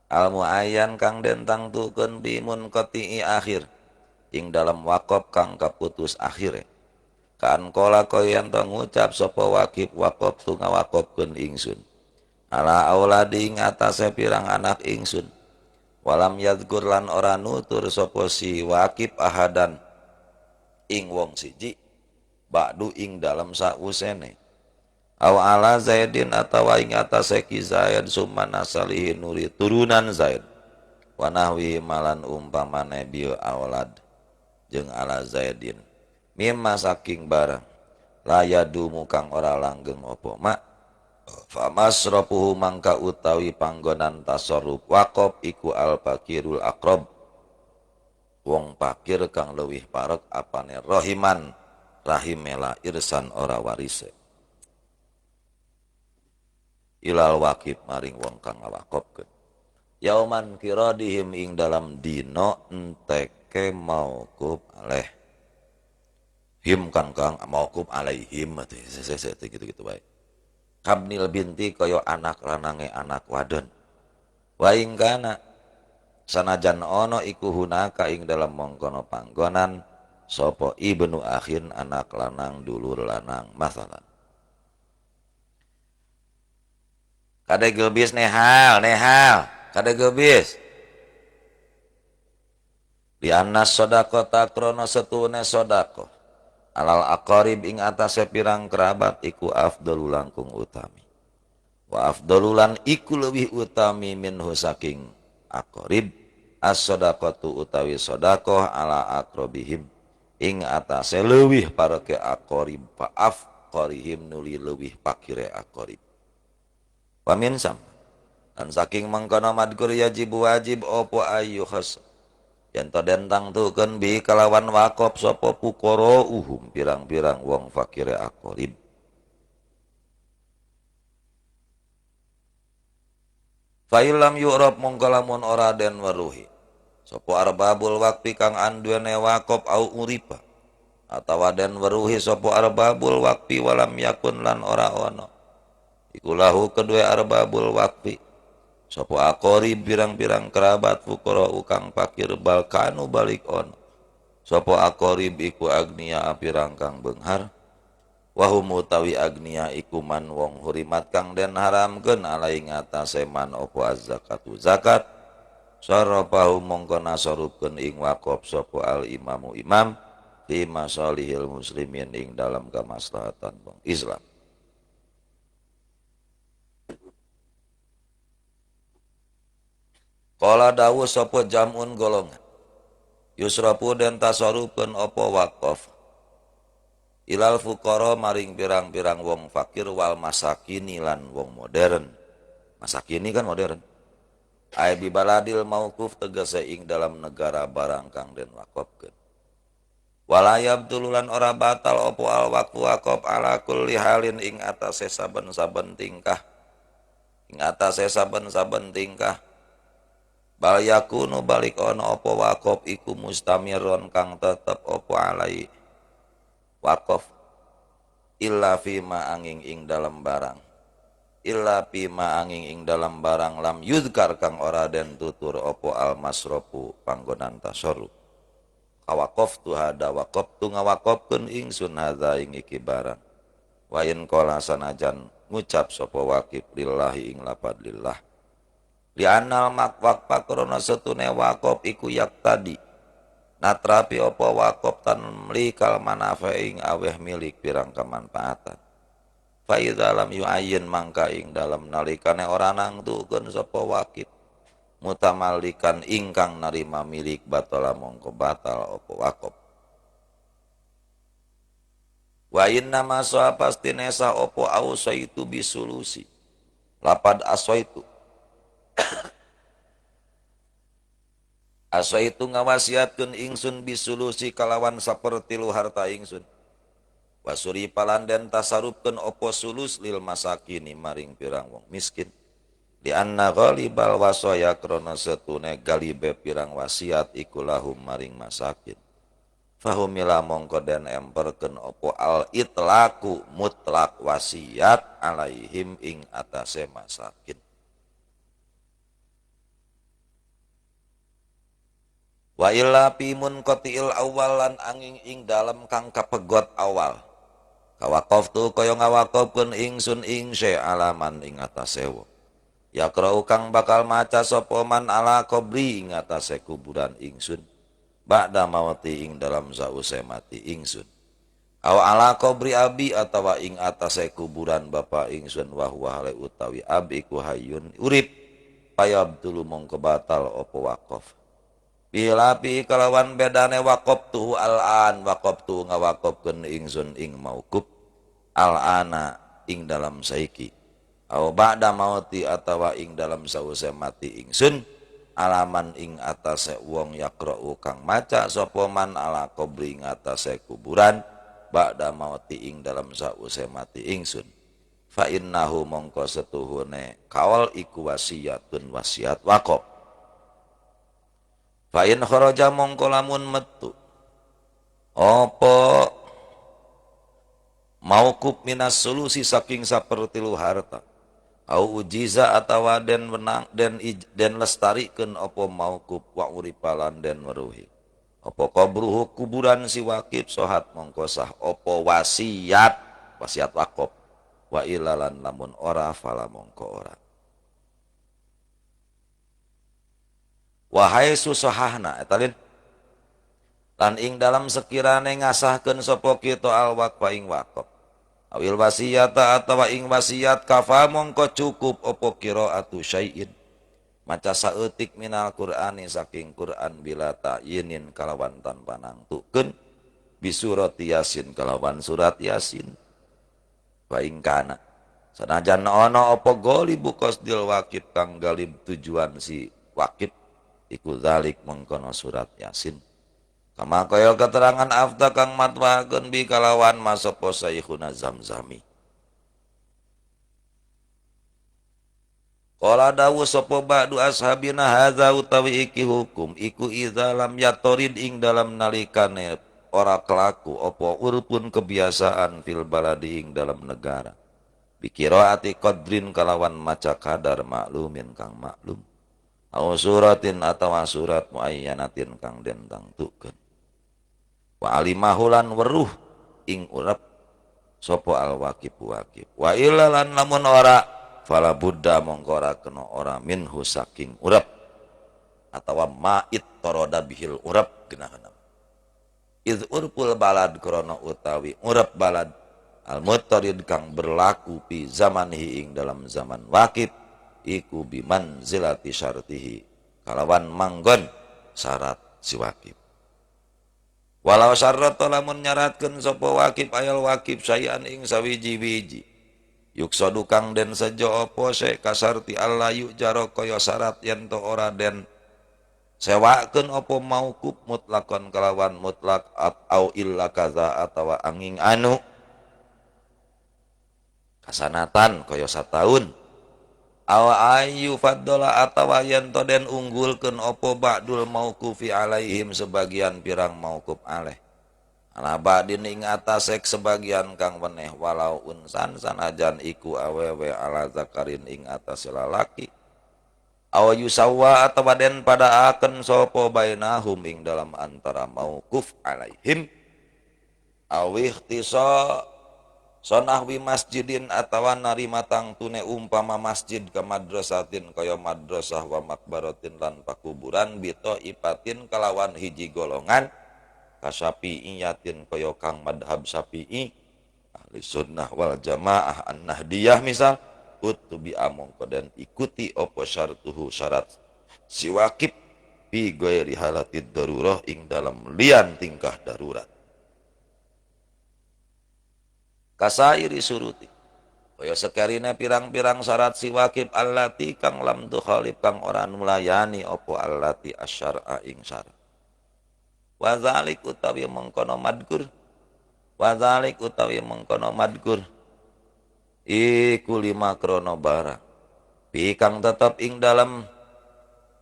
al muayyan kang den tangtukeun bi munqati akhir ing dalam waqaf kang kaputus akhire kan kola koyan to ngucap sapa wakif waqaf tu ngawaqafkeun ingsun ala auladi ing atase pirang anak ingsun walam yadhkur lan ora nutur sapa si wakif ahadan ing wong siji ba'du ing dalam sausene aw ala Zaidin atawa ing atase ki Zaid summa nasalihi nuri turunan Zaid wa nahwi malan umpamane bil aulad jeung ala Zaidin mimma saking barang la yadumu kang ora langgeng apa ma famasrafuhu mangka utawi panggonan tasarruf waqaf iku al fakirul aqrab wong fakir kang leuwih parek apane rahiman rahimela irsan ora warise ilal wakif maring wong kang ngawakofkeun yauman kiradihim ing dalam dina enteke mauquf alaih him kang kang mauquf alaihim gitu-gitu bae kabnil binti kaya anak lanange anak wadon wa ing kana sanajan ana iku hunaka ing dalam mongkono panggonan sapa ibnu akhin anak lanang dulur lanang masalah. Kade gebis nehal nehal kade gebis di anna sedekah takrono setune sedekah alal aqarib ing atase pirang kerabat iku afdhalu langkung utami wa afdhalulan iku leuwih utami minhu saking aqarib as-sadaqatu utawi sedekah ala aqrabihim ing atase leuwih pareke aqarib fa afqarihim nuli leuwih pakire aqarib. Wa min sam lan saking mangkono madkur yajib wajib opo ayyuhas yen to den tangtukeun bi kalawan waqaf sapa fuqara uhum pirang-pirang wong fakire aqarib. Fa illam yu'rab mongko lamun ora den weruhi sapa arbabul waqfi kang anduwene waqaf au uripa atawa den weruhi sapa arbabul waqfi walam yakun lan ora ana iku lahu kedue arbabul waqfi sapa aqarib pirang-pirang kerabat fuqara kang fakir balkanu balik ana sapa aqarib iku agnia pirang kang beunghar wahum utawi agnia iku man wong hurimat kang den haramkeun alai ngatasé man apa az-zakatu zakat sarafahu mongko nasarufkeun ing waqaf sapa al imamu imam fi masalihil muslimin ing dalam kamaslahatan wong Islam. Qala dawuh sapa jamun golongan yusrafu den tasarufkeun apa waqaf ilal fuqara maring pirang-pirang wong fakir wal masakini lan wong modern. Masakini kan modern. Ai bi baladil mauquf tegese ing dalam negara barang kang den waqafkeun. Wala yabdululan ora batal opo al waqfu waqaf ala kulli halin ing atase saben-saben tingkah. Ing atase saben-saben tingkah. Bal yakunu balik ono opo waqaf iku mustamiron kang tetep opo alai waqaf illa fima angin ing dalam barang. Illa fima angin ing dalam barang lam yudkar kang ora den tutur opo al masrofu panggonan tasarruf. Kawaqaf tu hada waqaf tu ngawaqafkeun ingsun hadza ing iki barang. Wa in qala sanajan ngucap sapa waqif lillahi ing lapad lillah. Li anal makwaq pakrona setune waqaf iku yak tadi. Natrapi apa waqaf tan mlikal manafa ing aweh milik pirang kemanfaatan. Fa idza lam yu'ayyin mangka ing dalem nalikane ora nangtukeun sapa waqif mutamalikan ingkang narima milik batala mongko batal opo waqaf. Wa inna ma sa pasti nesa opo ausaitu bisulusi. Lapad asaitu. Asaitu ngawasiatkeun ingsun bisulusi kalawan sapertilu harta ingsun. Wasuri palan den tasarufkeun opo sulus lil masakini maring pirang wong miskin. Di anna ghalibal wasaya krana setune galibe pirang wasiat iku lahum maring masakin. Fahumila mongko den emperkeun opo al itlaku mutlak wasiat alaihim ing atase masakin. Wa illa fi munqati'il awalan angin ing dalem kang kapegot awal. Kawaqaf tu kaya ngawaqafkeun ingsun ing alaman ing atase wong. Yakrau kang bakal maca sapa man ala qabri ing atase kuburan ingsun ba'da mauti ing dalam sause mati ingsun. Aw ala qabri abi atawa ing atase kuburan bapa ingsun wa huwa hale utawi abi ku hayyun urip payabdulu mongko batal apa waqaf. Bilapi kalawan bedane waqaf tu al-an waqaf tu ngawaqafkeun ingsun ing mauquf al-ana ing dalam saiki. Aw ba'da mauti atawa ing dalam sause mati ingsun alaman ing atase wong yakra'u kang maca sapa man ala qabri ing atase kuburan ba'da mauti ing dalam sause mati ingsun. Fa innahu mongko setuhune kaul iku wasiatun wasiat waqaf. Fa in kharaja mongko lamun metu apa mauquf minas solusi saking sapertilu harta au ujiza atawa den wenang den den lestarikeun apa mauquf wa uripalan den weruhi Apa qabruhu kuburan si wakif sohat mongko sah apa wasiat wasiat wakaf wa ilalan lamun ora fala mongko ora. Wahai susahahna eta lin lan ing dalam sekirane ngasahkeun sapa kita al waqfa ing wakaf awil wasiyata atawa ing wasiat kafa mongko cukup apa qiraatu syai'in maca saeutik minal Qur'ani saking Qur'an bila ta'yinin kalawan tanpa nangtukeun bisurat Yasin kalawan surat Yasin wa ing kana sanajan ana apa golibu qasdil wakif kang galib tujuan si wakif iku zalik mengkono surat Yasin kama kaya keterangan afta kang matwakeun bi kalawan masopo Syekhuna Zamzami. Qala dawu sapa ba'du ashabina hadza utawi iki hukum iku idza lam yatorid ing dalam nalikane ora kelaku apa urpun kebiasaan fil baladi ing dalam negara bikiraati qadrin kalawan maca kadar maklumin kang maklum au suratin atawa surat muayyanatin kang den tangtukeun wa alimahulan weruh ing urep sapa al waqif waqif wa illa lan lamun ora fala buddha mongko ora kena ora minhu saking urep atawa ma'it toroda bihil urep genahna iz urpul balad krana utawi urep balad al mutarid kang berlaku pi zamanihi ing dalam zaman wakif iku bimanzilati syartihi kalawan manggon syarat si wakif. Walau syarata lamun nyaratkeun sapa wakif ayal wakif sayan ing sawiji-wiji yuksa dukang den sejo apa se kasarti alla yujaro kaya syarat yen to ora den sewakeun apa mauquf mutlakon kalawan mutlak au illa kaza atawa angin anu kasanatan kaya sataun aw ayu faddola atawa yen to den unggulkeun apa ba'dul mauqufi alaihim sebagian pirang mauquf alaih ala ba'din ing atase sebagian kang weneh walau unsan sanajan iku awewe ala zakarin ing atase lalaki aw yusawa atawa den padaaken sapa bainahum ing dalam antara mauquf alaihim aw ikhtisa sonahwi masjidin atawa narima tangtune umpama masjid ke madrasatin kaya madrasah wa makbaratin lan pakuburan bito ipatin kalawan hiji golongan kasyafi'iyatin kaya kang madhab Syafi'i ahli sunnah wal jamaah an-nahdiyah misal utubi amongko dan ikuti opo syartuhu syarat si wakif fi ghairi halatid darurah ing dalam lian tingkah darurat kasairi suruti kaya sekarina pirang-pirang syarat si wakif allati kang lam tukhalif kang ora nulayani opo allati asyar'a ing syarat wazalik utawi mengkono madkur wazalik utawi mengkono madkur iku lima krono barang pi kang tetep ing dalam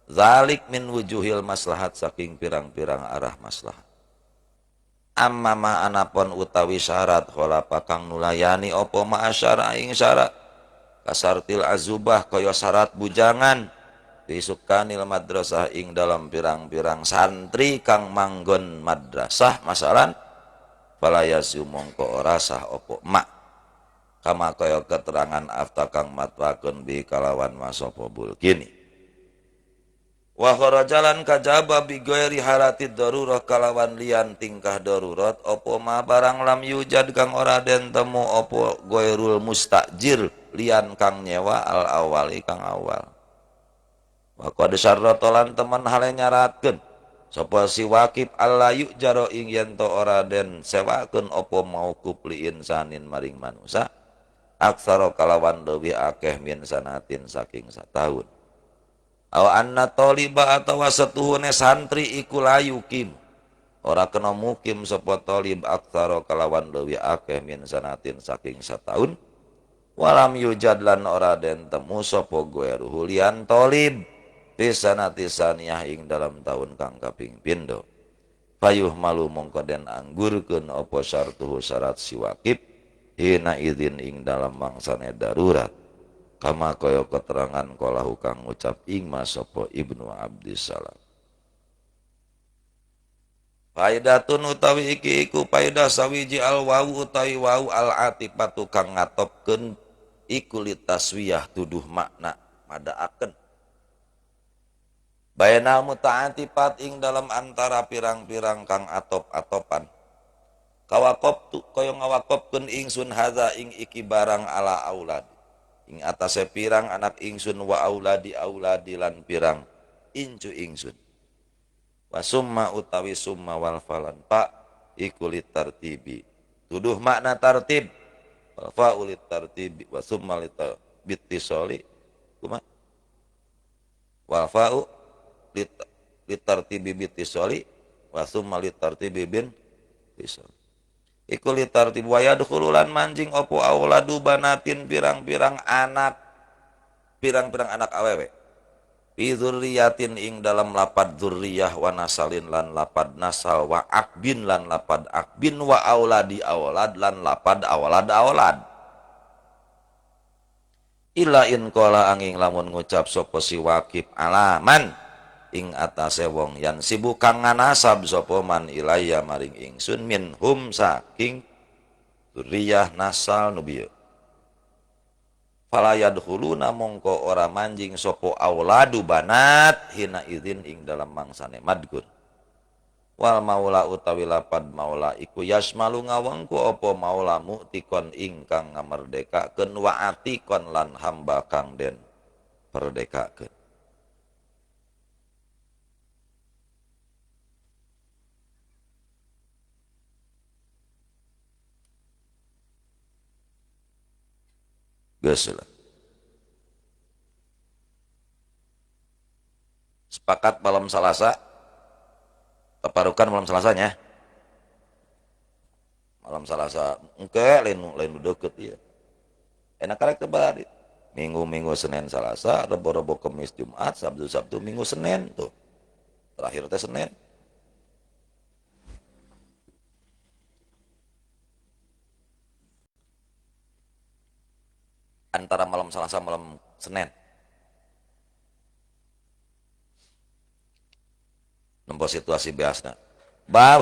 zalik min wujuhil maslahat saking pirang-pirang arah maslahat amma ma anapun utawi syarat khalafa kang nulayani apa ma'asyara ing syarat kasartil azubah kaya syarat bujangan disukanil madrasah ing dalam pirang-pirang santri kang manggon madrasah masalan fala yasu mongko ora sah opo mak kama kaya keterangan afta kang matwakeun bi kalawan masopo bulkini wa kharajalan kajaba bi ghairi halatid darurah kalawan lian tingkah darurat opo ma barang lam yujad kang ora den temu opo ghairul mustajir lian kang nyewa al awali kang awal wa qad syarrata teman hale nyaratkeun sapa si wakif alla yujaro ing yen to ora den sewakeun apa mauquf li insanin maring manusa aksara kalawan leuwih akeh min sanatin saking sataun aw anna taliba atawa satuhune santri iku layukim ora kena mukim sapa talib aksara kalawan leuwih akeh min sanatin saking sataun walam yujad lan ora den temu sapa gueruhu lian talib pisanati saniyah ing dalam tahun kang kaping pindho fayuh malu mongko den anggurkeun apa syartuhu syarat si wakif hina idzin ing dalam mangsane darurat kama kaya keterangan kolahu kang ngucap ing mas sapa Ibnu Abdissalam. Faidatun utawi iki iku faidah sawiji al wawu utawi wawu al atifatu kang ngatopkeun iku litaswiyah tuduh makna madaakeun bainal muta'atifat ing dalam antara pirang-pirang kang atop-atopan kawakop tu kaya ngawakopkeun ingsun hadza ing iki barang ala aulad ing atase pirang anak ingsun wa auladi auladi lan pirang incu ingsun wa summa utawi summa wal falan pa iku litartibi tuduh makna tartib wal fa ulit tartibi wa summa litabittisoli kumaha wal fa'u litartibi bittisoli wa summa litartibi bin tisoli iku litartib wa yadkhululan manjing opo auladu banatin pirang-pirang anak awewe fi dzurriyatin ing dalam lapad dzurriyah wa nasalin lan lapad nasal wa akbin lan lapad akbin wa auladi aulad lan lapad aulad aulad ila in qala angin lamun ngucap sapa si wakif alaman ing atase wong yan sibuk kang nganasab sapa man ilaya maring ingsun min hum saking dzurriyah nasal nu bieu fala yadkhuluna mongko ora manjing sapa auladu banat hina idzin ing dalam mangsane madkur wal maula utawi lapad maula iku yasmalu ngawengku apa maula muktikon ingkang ngamerdekakeun wa atikon lan hamba kang den perdekakeun. Geus lah. Sepakat malam Selasa, teparukan malam Selasanya. Malam Selasa engke lain deket ieu. Enak karek teh bari. Minggu-minggu Senin Selasa, Rebo-rebo Kemis Jumat, Sabtu-Sabtu Minggu Senin tuh. Terakhir teh Senin. Antara malam Selasa malam Senin. Nempo situasi biasna. Bab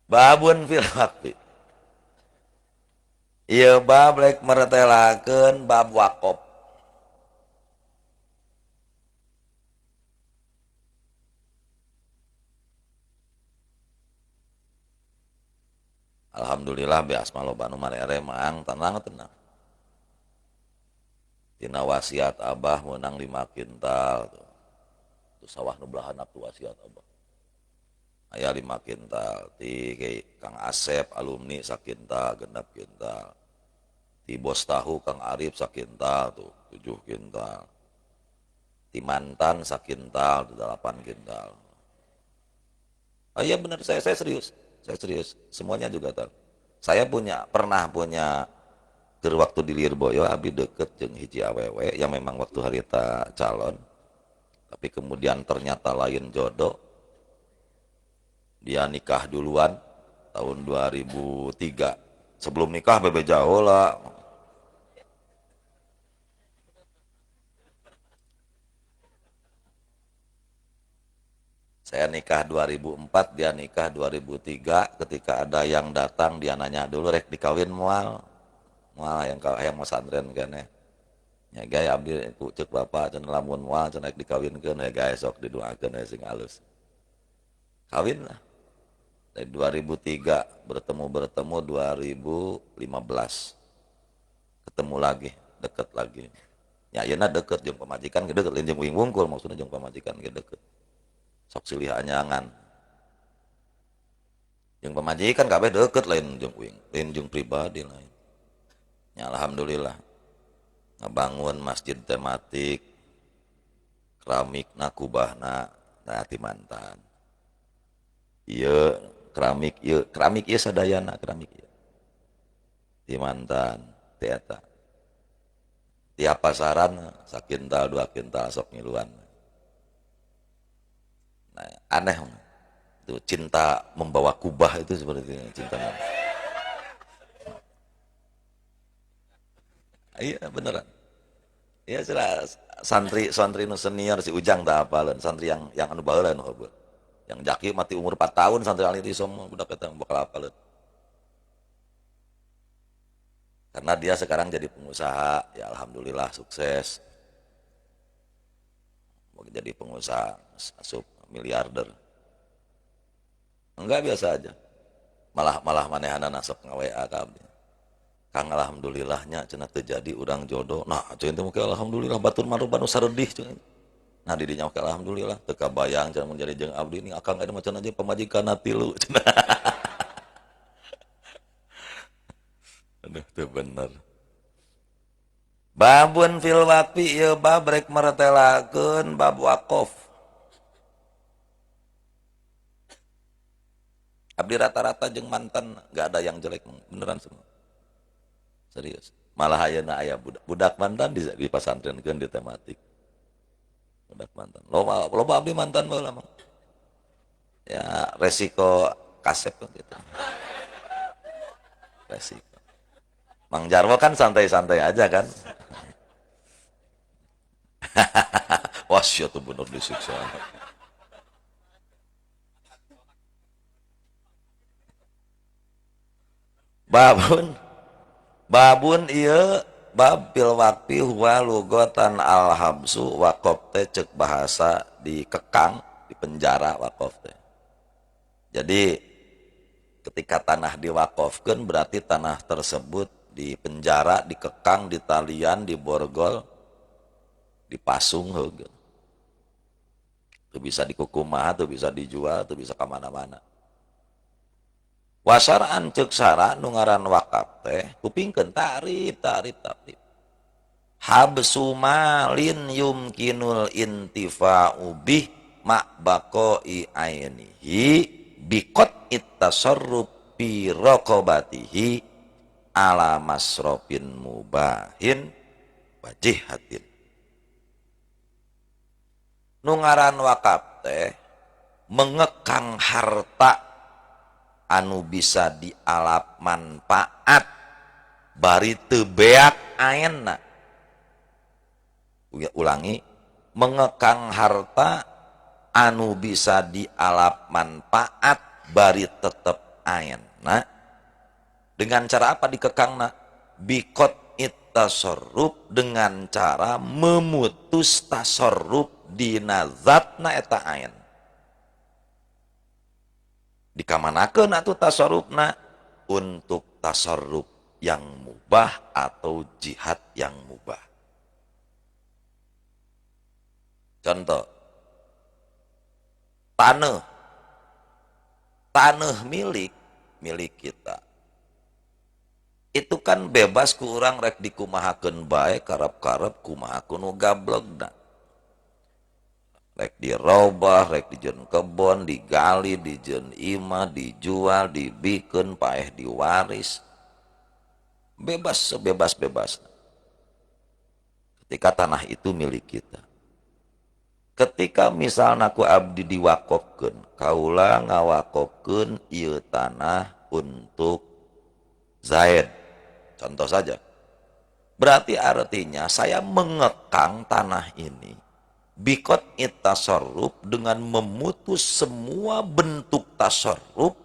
babun fil waqfi. Ieu bab rek meretelakeun bab waqaf. Alhamdulillah beas mah loba nu marere mang tenang tenang. Tina wasiat abah meunang 5 kintal tuh. Tuh sawah nu belahan tuh wasiat abah. Aya 5 kintal ti Kang Asep alumni sakintal 6 kintal. Ti bos tahu Kang Arif sakintal tuh 7 kintal. Ti mantan sakintal 8 kintal. Oh iya benar, saya serius. Saya serius, semuanya juga tahu. Saya pernah punya keur waktu di Lirboyo abi deket jeung hiji awewe yang memang waktu harita calon, tapi kemudian ternyata lain jodoh. Dia nikah duluan tahun 2003. Sebelum nikah bebe jauh lah. Saya nikah 2004, dia nikah 2003. Ketika ada yang datang, dia nanya dulu, rek dikawin moal. Moal yang masantren kan ya. Ya gaya abdi ku ceuk bapak cenah lamun moal cenah rek dikawinkeun ya gaya sok didoakeun we sing alus. Kawin lah. Dari 2003 bertemu 2015. Ketemu lagi, deket lagi. Ya ayeuna deket jeung pamajikan ge deket, lain jeung uing wungkul maksudna jeung pamajikan ge deket. Sok silih anyangan. Jeung pamajikan kabeh deket lain jeung uing, lain jeung pribadi lain. Ya alhamdulillah. Ngabangun masjid tematik, keramikna kubahna ti mantan. Ieu keramik ieu sadayana keramik ieu. Ti mantan ti eta. Tiap pasaran sakintal 2 kintal sok ngiluan. Nah, aneh itu cinta membawa kubah itu seperti itu, cinta. Iya beneran. Iya sila santri nu senior si Ujang tak apaleun, santri yang anu baheula nu heubeul. Yang Jaki mati umur 4 tahun santri alit semua budak eta bakal apaleun. Karena dia sekarang jadi pengusaha, ya alhamdulillah sukses. Mau jadi pengusaha masuk miliarder. Enggak, biasa aja. Malah malah manehana sok nga-WA ka abdi. Kang, alhamdulillahnya cenah teu jadi urang jodoh. Nah, cenah teh muka alhamdulillah, batur mah loba nu saredih cenah. Nah, didinya oke alhamdulillah teu kabayang cenah mun jadi jeung abdi nih akang aya mah cenah aja pamajikan tilu cenah. Aduh, teu bener. Babun fil waqfi, ieu bab rek meretelakeun bab waqaf. Abdi rata-rata jeung mantan nggak ada yang jelek, beneran semua. Serius. Malah ayeuna aya budak, budak mantan di pasantrenkeun di tematik. Budak mantan. Loba loba abdi mantan baheula mah. Ya resiko kasep gitu. Resiko. Mang Jarwo kan santai-santai aja kan. Wah, sia tuh bener disiksa. Babun babun ieu bab fil waqfi huwa lugatan al habsu, waqaf teh cek bahasa dikekang, di penjara waqaf teh. Jadi ketika tanah diwakafkeun berarti tanah tersebut di penjara, dikekang, ditalian, diborgol, dipasung heugeun. Teu bisa dikukumaha, teu bisa dijual, teu bisa ka mana-mana. Wasaraan cek sara nu ngaran wakaf teh kupingkeun tarif tarif tarif. Habsu malin yumkinul intifa'u bih ma baqa'i ainihi biqat it-tasarruf fi raqabatihi ala masrofin mubahin wajihatin. Nu ngaran wakaf teh mengekang harta anu bisa dialap manfaat bari teu beak aenna. Ulangi, mengekang harta anu bisa dialap manfaat bari tetep aenna. Dengan cara apa dikekangna? Bikot it-tasarruf, dengan cara memutus tasarruf dina zatna eta aen. Dikamanakeun atuh tasarrufna? Untuk tasarruf yang mubah atau jihad yang mubah. Contoh, tanah, tanah milik milik kita. Itu kan bebas ku urang rek dikumahakeun bae, karep-karep kumaha nu gablegna. Rek dirobah, rek dijeun kebon, digali, dijeun imah, dijual, dibikeun, paeh diwaris. Bebas sebebas-bebasna. Ketika tanah itu milik kita. Ketika misalna ku abdi diwakofkeun, kaula ngawakofkeun ieu tanah untuk Zaid. Contoh saja. Berarti artinya saya mengekang tanah ini bikot it-tasarruf dengan memutus semua bentuk tasarruf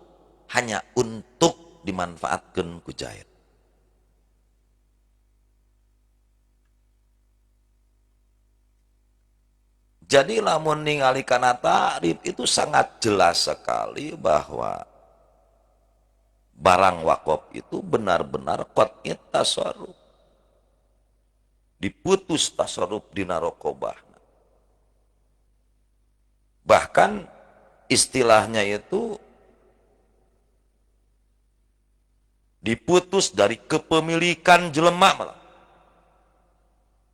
hanya untuk dimanfaatkan ku Zaid. Jadi lamun ningali kana ta'rif itu sangat jelas sekali bahwa barang wakaf itu benar-benar qat'i tasarruf. Diputus tasarruf dina raqabah. Bahkan istilahnya itu diputus dari kepemilikan jelema malah.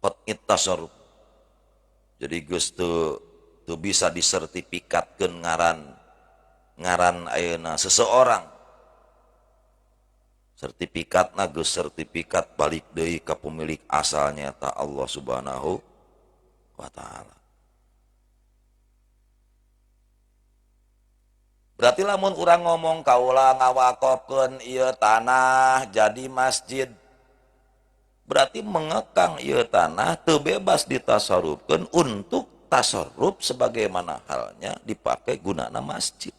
Qat'i tasarruf. Jadi geus teu bisa disertifikatkeun ngaran ayeuna seseorang. Sertifikatna geus sertifikat balik deui ka pemilik asalnya ta Allah Subhanahu wa taala. Berarti lamun urang ngomong kaula ngawakofkeun ieu tanah jadi masjid, berarti mengekang ieu tanah teu bebas ditasarufkeun untuk tasarruf sebagaimana halnya dipakai gunana masjid.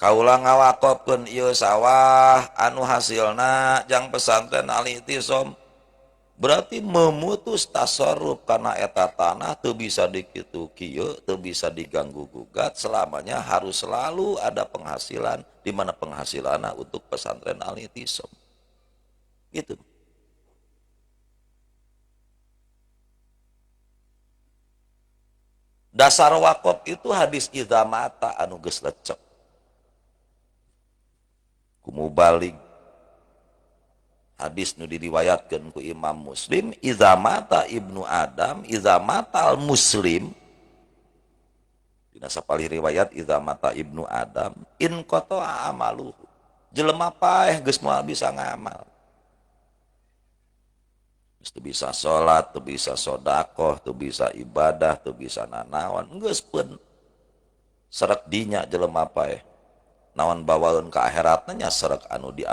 Kaula ngawakofkeun ieu sawah anu hasilna jang pesantren Al-I'tisom, berarti memutus tasarruf karena eta tanah teu bisa dikitu kieu, teu bisa diganggu gugat, selamanya harus selalu ada penghasilan, di mana penghasilanna untuk pesantren Al-I'tisom. Gitu. Dasar wakaf itu hadis idza mata anu geus lecek. Kumubalik hadis nu diriwayatkeun ku Imam Muslim, idza mata ibnu Adam, idza matal muslim, dina sapalih riwayat idza mata ibnu Adam in qata'a amaluhu, jelema paeh geus moal bisa ngamal, geus teu bisa salat, teu bisa sedekah, teu bisa ibadah, teu bisa nanaon, geus pun serek dinya jelema paeh. Naon bawaeun ka akhiratna nya serek anu di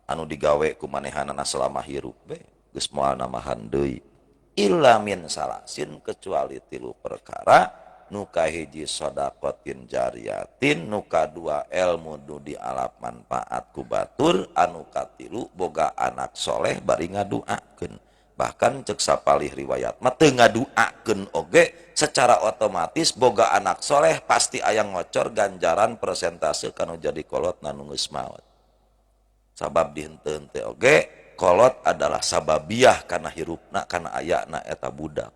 anu digawe ku manehanana selama hirup be geus moal namahan deui, illa min salasin, kecuali tilu perkara. Nu kahiji shadaqatin jariyatin, nu kadua ilmu nu dialap manfaat ku batur, anu katilu boga anak soleh bari ngaduakeun. Bahkan cek sapalih riwayat mah teu ngaduakeun oge secara otomatis boga anak soleh pasti aya ngocor ganjaran persentase kanu jadi kolot nu geus maot. Sabab dihenteu-henteu oge kolot adalah sababiah kana hirupna kana ayana eta budak.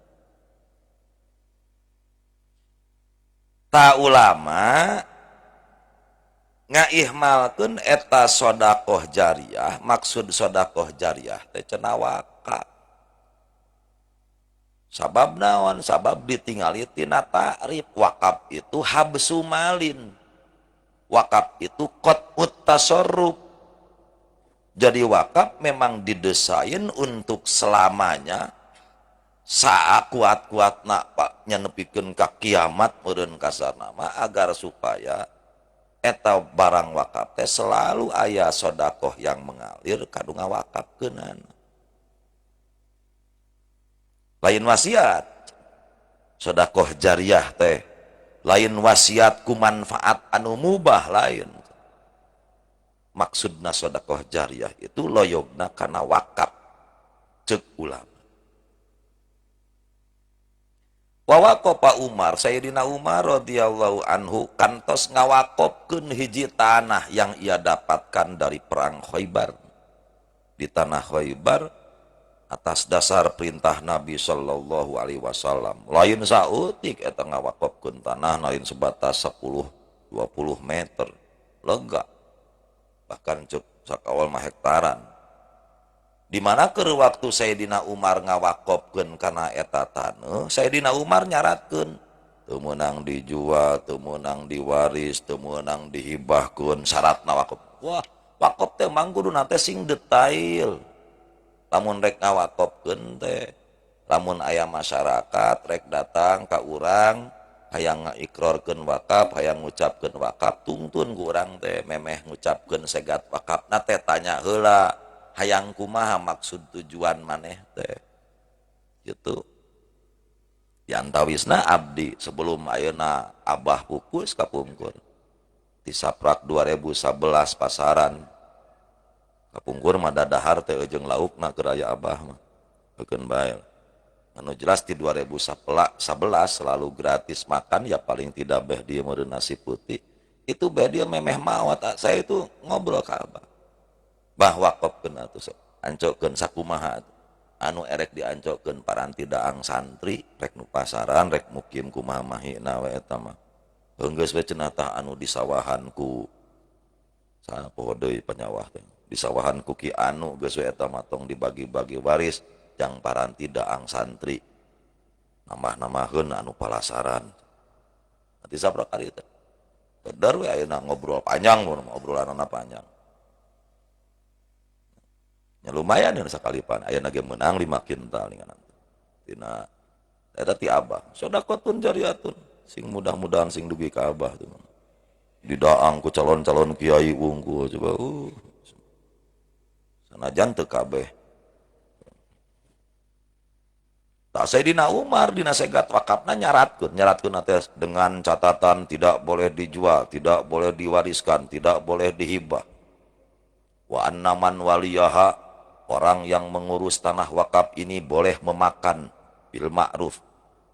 Ta ulama ngaihmalkeun eta sedekah jariah, maksud sedekah jariah teh cenah wakaf. Sabab naon? Sabab ditingali tina ta'rif. Wakaf itu habsu malin, wakaf itu qat'ut tasarruf. Jadi wakaf memang didesain untuk selamanya, sakuat-kuatna pak nyanepikeun ka kiamat meureun kasarna mah, agar supaya eta barang wakaf teh selalu aya sedekah yang mengalir kadu ngawakafkeunana. Lain wasiat sedekah jariah teh, lain wasiat ku manfaat anu mubah, lain. Maksudna sedekah jariah itu loyogna kana wakaf cek ulama. Wa waqafa Umar, Sayyidina Umar radhiyallahu anhu kantos ngawakofkeun hiji tanah yang ia dapatkan dari perang Khaybar. Di tanah Khaybar atas dasar perintah Nabi sallallahu alaihi wasallam. Lain saeutik eta ngawakofkeun tanah, lain sebatas 10 20 meter. Lega. Bahkan cek sakawal mah hektaran. Di mana keur waktu Sayyidina Umar ngawakofkeun kana eta taneuh, Sayyidina Umar nyaratkeun teu meunang dijual, teu meunang diwaris, teu meunang dihibahkeun, syaratna wakaf. Wah, wakaf teh mang kuduna teh sing detail. Lamun rek ngawakofkeun teh, lamun aya masyarakat rek datang ka urang hayang ngaikrarkeun wakaf, hayang ngucapkeun wakaf, tungtun ku urang teh memeh ngucapkeun segat wakafna teh tanya heula hayang kumaha maksud tujuan maneh teh. Gitu. Diantawisna abdi sebelum ayeuna abah pupus kapungkur. Ti saprak 2011 pasaran kapungkur mah dadahar teh jeung laukna keur aya abah mah. Heukeun bae. Anu jelas di 2011 selalu gratis makan, ya paling tidak beh dia meureun nasi putih. Itu beh dia memeh maot. Saya itu ngobrol ka abah. Bah wakofkeun atuh ancokkeun sakumaha atuh. Anu erek diancokkeun paranti daang santri, rek nu pasaran, rek mukim kumaha mahina we eta mah. Geus we cenah tah anu di sawahan ku saha poho deui panyawah teh. Di sawahan ku ki anu geus we eta mah tong dibagi-bagi waris jang paranti daang santri. Nambah-nambaheun anu palasaran. Nanti sabra kali teh. Bedar we ayeuna ngobrol panjang, obrolanana panjang. Ya lumayan ya sakalipan ayeuna ge meunang 5 kintal ninganan. Tina eta ti abah. Sedekahun jariatun. Sing mudah-mudahan sing dugi ka abah tuh. Didaang ku calon-calon kiai wungkul coba. Sanajan teu kabeh. Tah, Sayyidina Umar dina segat wakafna nyaratkeun, nyaratkeun teh dengan catatan tidak boleh dijual, tidak boleh diwariskan, tidak boleh dihibah. Wa anna man waliyaha, orang yang mengurus tanah wakaf ini boleh memakan bil ma'ruf.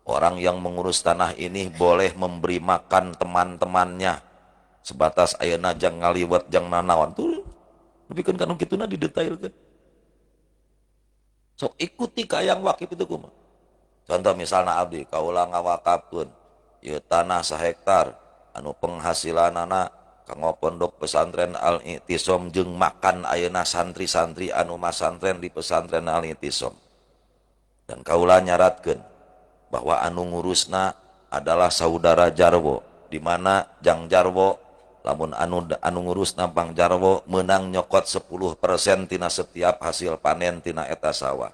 Orang yang mengurus tanah ini boleh memberi makan teman-temannya. Sebatas ayeuna jang ngaliwet, jang nanaon tuh nepikeun ka nu kituna didetailkeun. Sok ikuti ka yang wakif itu kumaha. Contoh misalnya abdi kaula ngawakafkeun ieu tanah sahektar anu penghasilanana kanggo pondok pesantren Al-I'tisom jeung makan ayeuna santri-santri anu masantren di pesantren Al-I'tisom. Dan kaula nyaratkeun bahwa anu ngurusna adalah saudara Jarwo, di mana Jang Jarwo lamun anu anu ngurusna Bang Jarwo menang nyokot 10% tina setiap hasil panen tina eta sawah.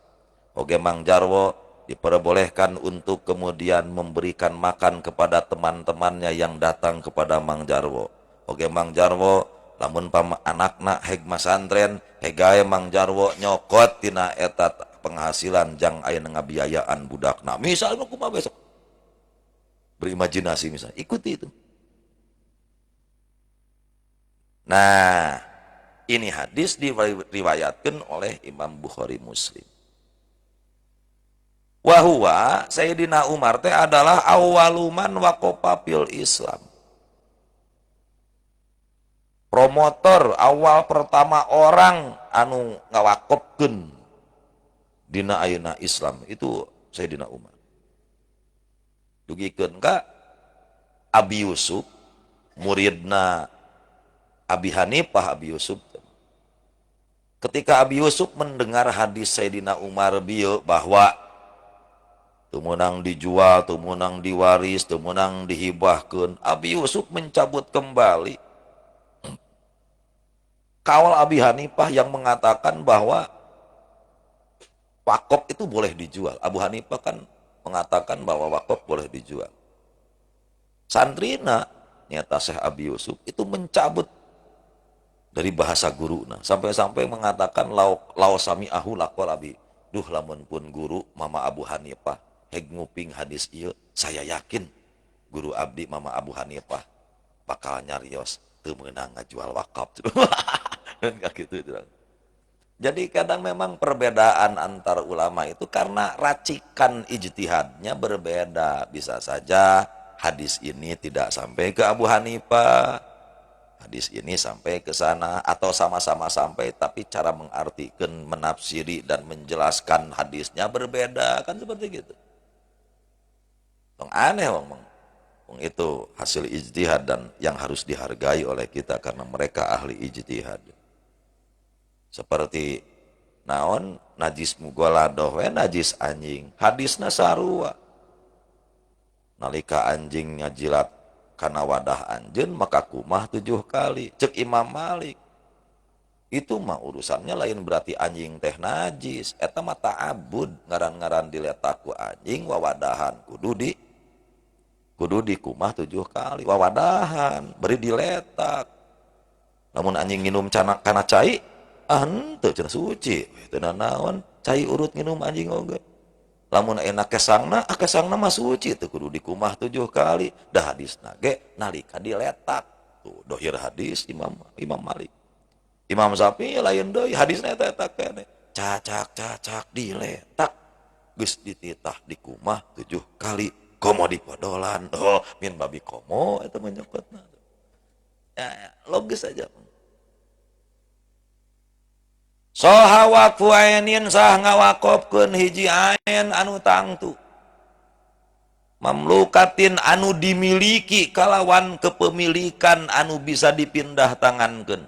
Oge Mang Jarwo diperbolehkan untuk kemudian memberikan makan kepada teman-temannya yang datang kepada Mang Jarwo. Oge Mang Jarwo lamun pam anakna heg masantren, hegae Mang Jarwo nyokot tina eta penghasilan jang aya ngabiayaan budakna. Misalnya kumaha besok berimajinasi misalnya, ikuti itu. Nah, ini hadis diriwayatkan oleh Imam Bukhari Muslim. Wahua Sayyidina Umar teh adalah awwaluman waqafa fil Islam. Promotor awal pertama orang anu ngawakofkeun dina ayeuna Islam itu Sayyidina Umar. Dugikeun ka Abi Yusuf, muridna Abi Hanifah. Abi Yusuf, ketika Abi Yusuf mendengar hadis Sayyidina Umar bieu bahwa teu meunang dijual, teu meunang diwaris, teu meunang dihibahkeun, Abi Yusuf mencabut kembali kawal Abi Hanifah yang mengatakan bahwa wakaf itu boleh dijual. Abu Hanifah kan mengatakan bahwa wakaf boleh dijual. Santrina nyata Syekh Abi Yusuf itu mencabut dari bahasa guru, nah sampai-sampai mengatakan lau lau sami'ahu laqala abi, duh, lamun pun guru Mama Abu Hanifah heg nguping hadis ieu, saya yakin guru abdi Mama Abu Hanifah bakal nyarios teu meunang ngajual wakaf dan gitu. Jadi kadang memang perbedaan antar ulama itu karena racikan ijtihadnya berbeda. Bisa saja hadis ini tidak sampai ke Abu Hanifah, hadis ini sampai ke sana, atau sama-sama sampai tapi cara mengartikan, menafsiri, dan menjelaskan hadisnya berbeda, kan seperti gitu. Tong aneh, wong wong itu hasil ijtihad dan yang harus dihargai oleh kita karena mereka ahli ijtihad. Seperti naon, najis mughaladhah we najis anjing, hadisna sarua, nalika anjing ngajilat kana wadah anjeun maka kumah 7 kali. Cek Imam Malik, itu mah urusannya lain berarti anjing teh najis, eta mah ta'abud, ngaran-ngaran diletak ku anjing wawadahan kudu dikumah 7 kali wawadahan beri diletak. Namun anjing minum cana kana cai, ah, henteu cenah, suci teu naon cai urut nginum anjing oge. Lamun enak kesangna, ah, kesangna mah suci, teu kudu dikumah 7 kali, dah hadisna ge nalika diletak. Tuh dohir hadis Imam Imam Malik. Imam Syafi'i lain deui, hadisna eta eta keneh, cacak cacak diletak geus dititah dikumah 7 kali, komo dipodolan, oh, min babi komo eta menyokotna ya, ya, logis aja. Soha waqfu ainin, sah ngawakofkeun hiji ain anu tangtu, mamlukatin anu dimiliki kalawan kepemilikan anu bisa dipindah tangankeun,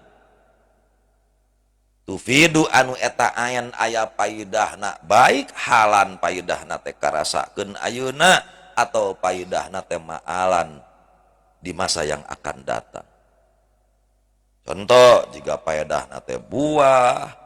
tufidu anu eta ain aya paidahna, baik halan paidahna teh karasakeun ayeuna atau paidahna teh ma'alan di masa yang akan datang. Contoh jika paedahna teh buah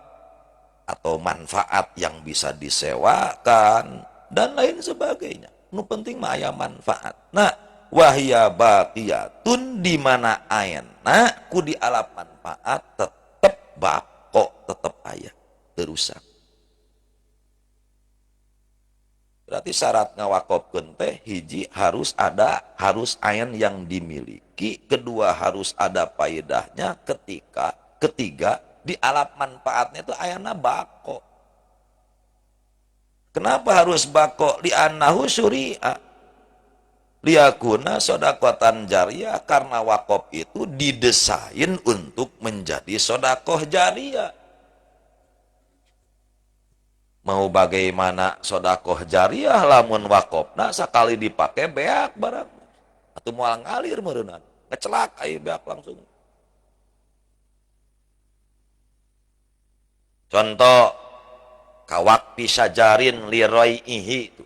atau manfaat yang bisa disewakan dan lain sebagainya. Nu penting mah aya manfaat. Nah, wahia baqiyatun, di mana ayeuna ku dialap manfaat tetep bako, tetep aya, teu rusak. Berarti syarat ngawakofkeun teh hiji harus ada, harus ain yang dimiliki, kedua harus ada faedahnya, ketiga di alat manfaatnya itu ayana bako. Kenapa harus bako? Li'annahu syuri'a liyakuna sodakotan jariyah, karena wakaf itu didesain untuk menjadi sodakoh jariyah. Mau bagaimana sodakoh jariah lamun wakofna sekali dipakai beak barang atau moal ngalir meureunana ngecelak aya beak langsung. Contoh kawak pisajarin liroihi itu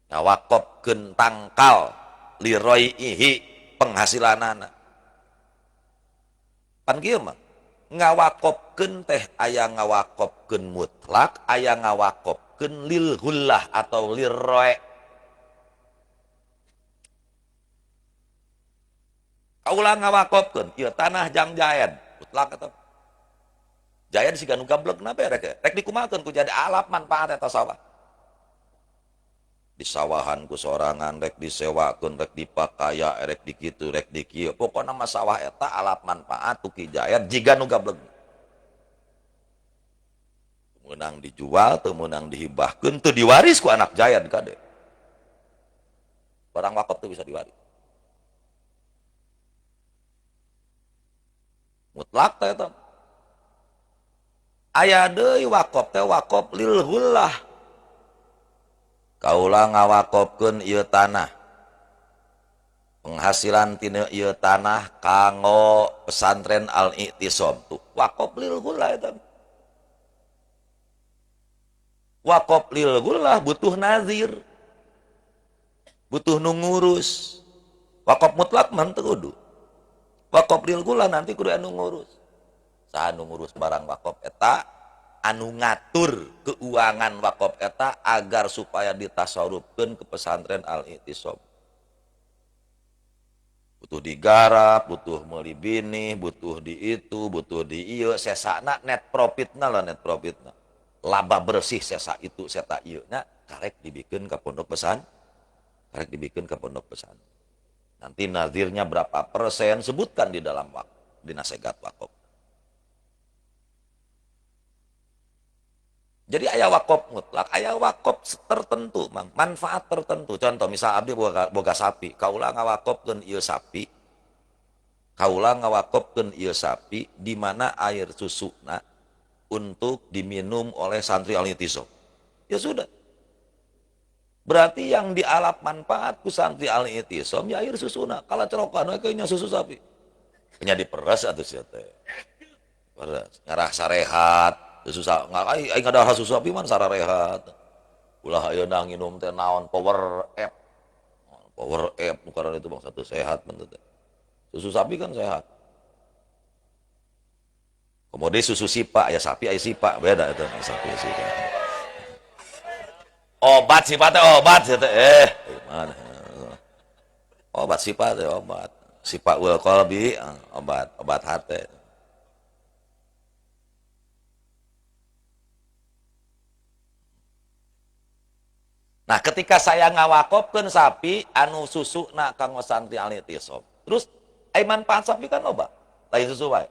ngawakofkeun tangkal liroihi penghasilanana. Pan kieu mah ngawakofkeun teh aya ngawakofkeun mutlak, aya ngawakofkeun lil hullah atau lirroe. Kaula ngawakofkeun ieu tanah jang jaen mutlak atau jaen siga nu gablegna bae rek rek dikumakeun ku jadi alap manfaat eta sawah. Di sawahan ku sorangan rek disewakeun rek dipakaya rek dikitu rek dikieu, pokona mah sawah eta alap manfaat tu ki jaen jiga nu gableg. Meunang dijual teu meunang dihibahkeun teu diwaris ku anak jaen kade. Barang wakaf teu bisa diwaris. Mutlak teh eta. Aya deui wakaf teh wakaf lil hullah. Kaula ngawakofkeun ieu tanah. Penghasilan tina ieu tanah kanggo pesantren Al-I'tisom tuh. Wakaf lil gullah eta. Wakaf lil gullah butuh nazir. Butuh nu ngurus. Wakaf mutlak mah teu kudu. Wakaf lil gullah nanti kudu anu ngurus. Saha nu ngurus barang wakaf eta? Anu ngatur keuangan wakaf eta agar supaya ditasarufkeun ke pesantren Al-I'tisom. Butuh digarap, butuh meuli binih, butuh di itu, butuh di ieu, sesana net profitna lah, net profitna. Laba bersih sesa itu, seta ieu nya karek dibikeun ka pondok pesan, karek dibikeun ka pondok pesan. Nanti nazirnya berapa persen sebutkan di dalam wakaf, di nasegat wakaf. Jadi aya wakaf mutlak, aya wakaf tertentu, mang, manfaat tertentu. Contoh misal abdi boga sapi, kaula ngawakofkeun ieu sapi, kaula ngawakofkeun ieu sapi di mana air susuna untuk diminum oleh santri Al-I'tisom. Ya sudah. Berarti yang dialap manfaat ku santri Al-I'tisom ya air susuna. Kalau cerokan we kayaknya susu sapi. Nya diperes atuh sia teh. Peres, ngarah sarehat. Susah, nggak, ai, ai ngadahar susu sapi mah sararehat. Ulah ayeuna nginum teh naon power app. Power app karena itu bangsa teu sehat bener teh. Susu sapi kan sehat. Kemudian susu sipa, aya sapi aya sipa, beda itu sapi aya sipa. Obat sipa teh obat sia teh. Gimana? Obat sipa teh obat. Sipa ul qalbi, obat, obat hate. Nah, ketika saya ngawakofkeun sapi anu susuna kanggo santri Al-I'tisom. Terus ai manfaat sapi kan loba, lain susu wae.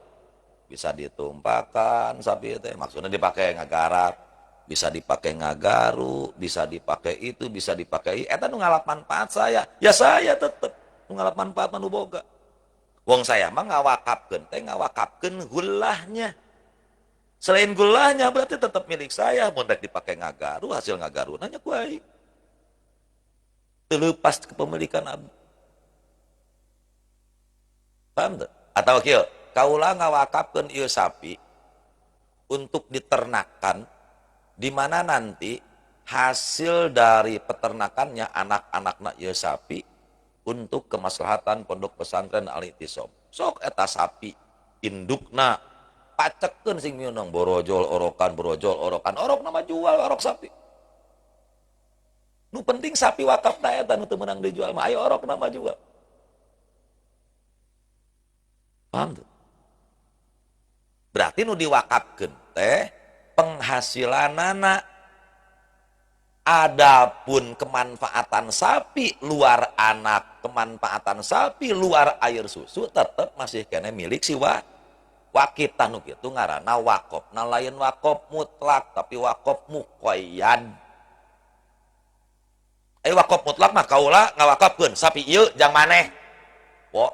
Bisa ditumpakan sapi teh, maksudnya dipakai ngagarap, bisa dipakai ngagaru, bisa dipakai itu, bisa dipakai eta nu ngalap manfaat saya. Ya saya tetep nu ngalap manfaat mah nu boga. Wong saya mah ngawakafkeun teh ngawakafkeun gulahnya. Selain gulahnya berarti tetep milik saya, mun rek dipakai ngagaru, hasil ngagaru nanya ku aing. Terlepas kepemilikan abdi. Paham tuh? Atau kieu, kaula ngawakafkeun ieu sapi untuk diternakan di mana nanti hasil dari peternakannya anak-anakna ieu sapi untuk kemaslahatan pondok pesantren Al-I'tisom. Sok eta sapi indukna pacekeun sing miunang borojol orokan borojol orokan orok nama jual orok sapi. Nu penting sapi wakafna eta nu teu meunang dijual mah ayo orok nama jual. Paham tuh? Berarti nu diwakafkeun teh penghasilanana. Adapun kemanfaatan sapi luar anak, kemanfaatan sapi luar air susu tetep masih kene milik si wakif. Tah nu kitu ngaranna wakofna lain wakof mutlak tapi wakof muqayyad. Ai wakof mutlak mah kaula ngawakafkeun sapi ieu jang maneh. Wo.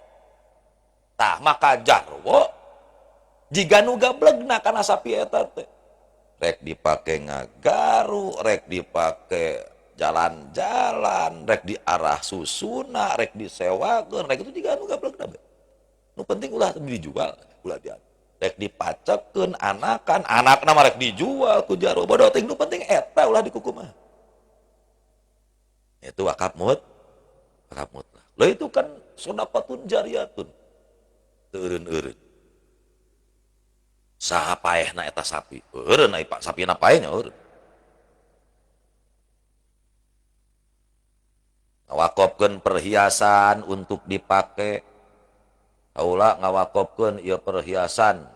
Tah maka jarwo jiga nu gablegna kana sapi eta teh. Rek dipake ngagaru, rek dipake jalan-jalan, rek diarah susuna, rek disewakeun, rek itu jiga nu gablegna bae. Nu penting ulah dijual, ulah diambil. Rek dipacekeun anakan, anakna mah rek dijual ku jarwo bodoh teuing, nu penting eta ulah dikukumaha. Itu wakaf wakaf mutlak. Lah itu kan sedekahun jariyatun. Teu eureun-eureun. Saha paehna eta sapi? Eureun ai Pak, sapina paehnya eureun. Ngawakofkeun perhiasan untuk dipake. Kaula ngawakofkeun ieu perhiasan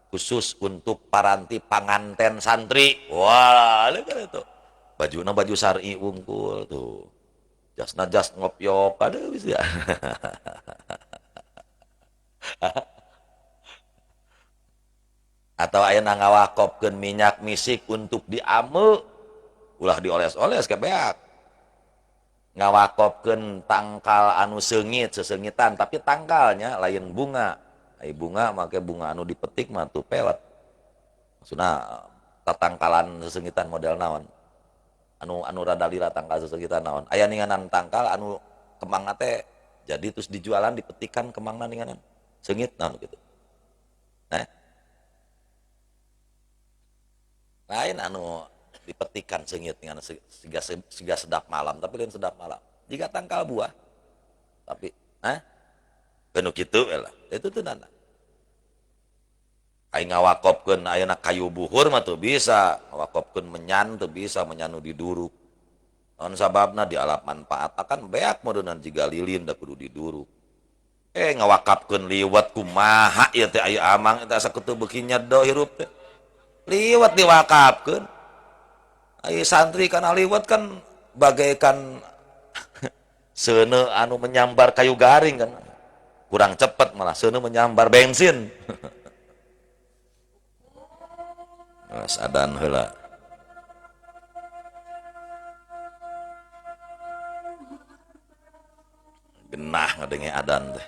khusus untuk paranti panganten santri. Wah, leuh itu. Bajuna baju syar'i wungkul tuh. Jasna jas ngopyok aduh bisa. Atau ayeuna ngawakofkeun minyak misik untuk diame, ulah dioles-oles kebeak. Ngawakofkeun tangkal anu seungit, seseungitan, tapi tangkalnya lain bunga. Ai bunga make bunga anu dipetik mah tuh pelet. Maksudna tatangkalan seseungitan model naon? Anu rada lila tangkal seseungitan naon? Aya ninganan tangkal anu kembangna teh jadi terus dijualan dipetikan kembangna ninganan seungit naon gitu. Nah, lain anu dipetikan seungit dengan siga sedap malam, tapi lain sedap malam. Jika tangkal buah, tapi, hah? Penuh kitu we lah. Itu tuh nana. Aing ngawakopkeun ayeuna kayu buhur mah teu bisa, ngawakopkeun menyan teu bisa, menyan nu diduruk. Naon sababna dialap manfaat akan beak modeunan jiga lilin da kudu diduruk. Ngawakapkeun liwet kumaha ieu teh aya amang eta asa kutu beuki nyedo hirup teh. Liwet diwakapkeun. Ai santri kana liwet kan bagaikan seuneu anu menyambar kayu garing kan. Kurang cepet malah seuneu menyambar bensin. Mas adan heula. Genah ngadenge adan teh.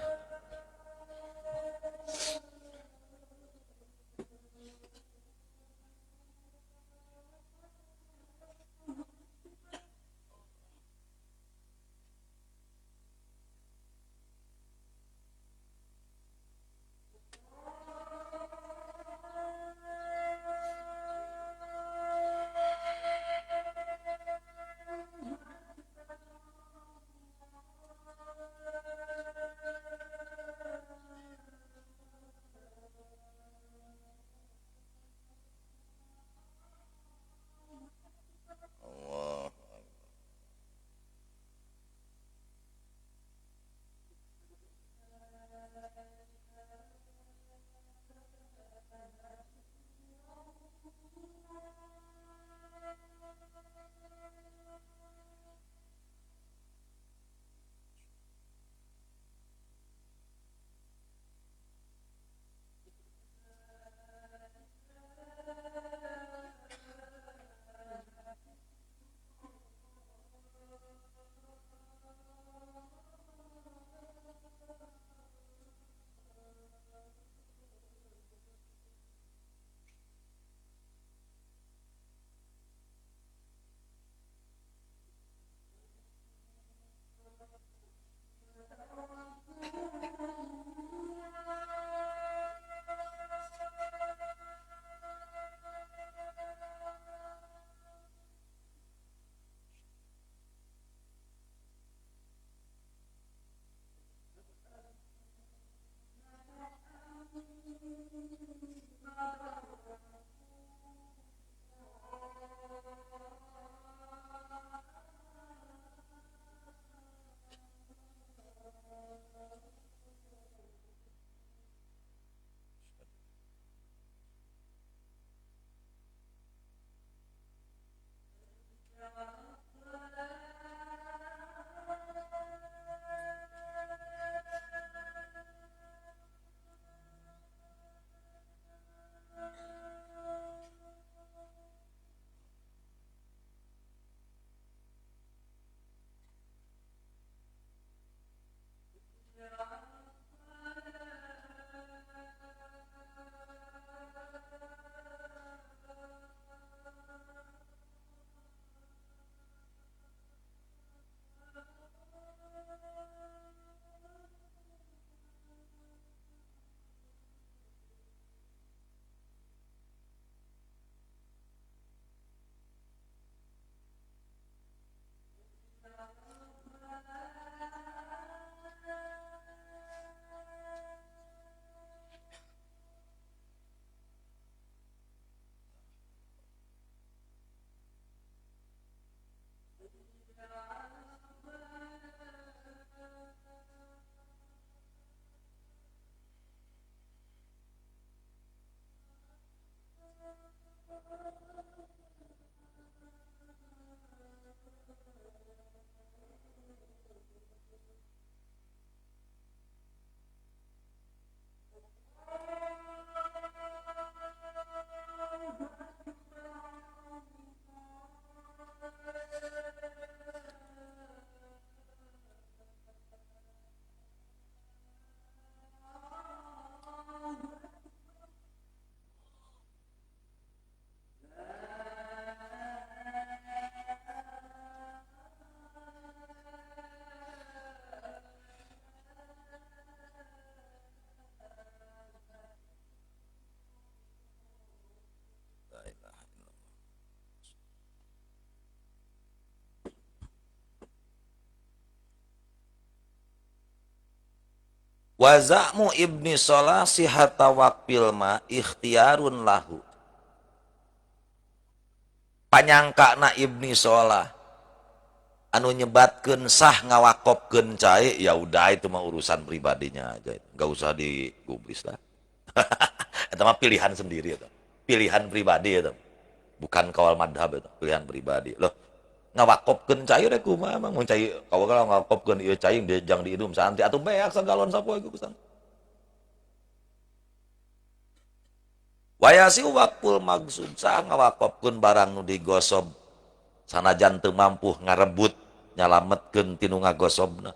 Wa za'mu Ibni Sholah sihata waqfil ma ikhtiarun lahu. Panyangkana Ibni Sholah anu nyebatkeun sah ngawakopkeun cai, ya udah, itu mah urusan pribadinya aja, nggak usah digubris lah. Itu mah pilihan sendiri, itu pilihan pribadi, itu bukan kaul madhab, itu pilihan pribadi loh. Ngawakopkeun cai rek kumaha emang? Mun cai kaul ngawakopkeun ieu cai jang diinum santri atuh beak sagalon sapoe ku pesan. Wa yasihu waqful maghsub, sah ngawakopkeun barang nu digosob sanajan teu mampu ngarebut nyalametkeun tinu ngagosobna.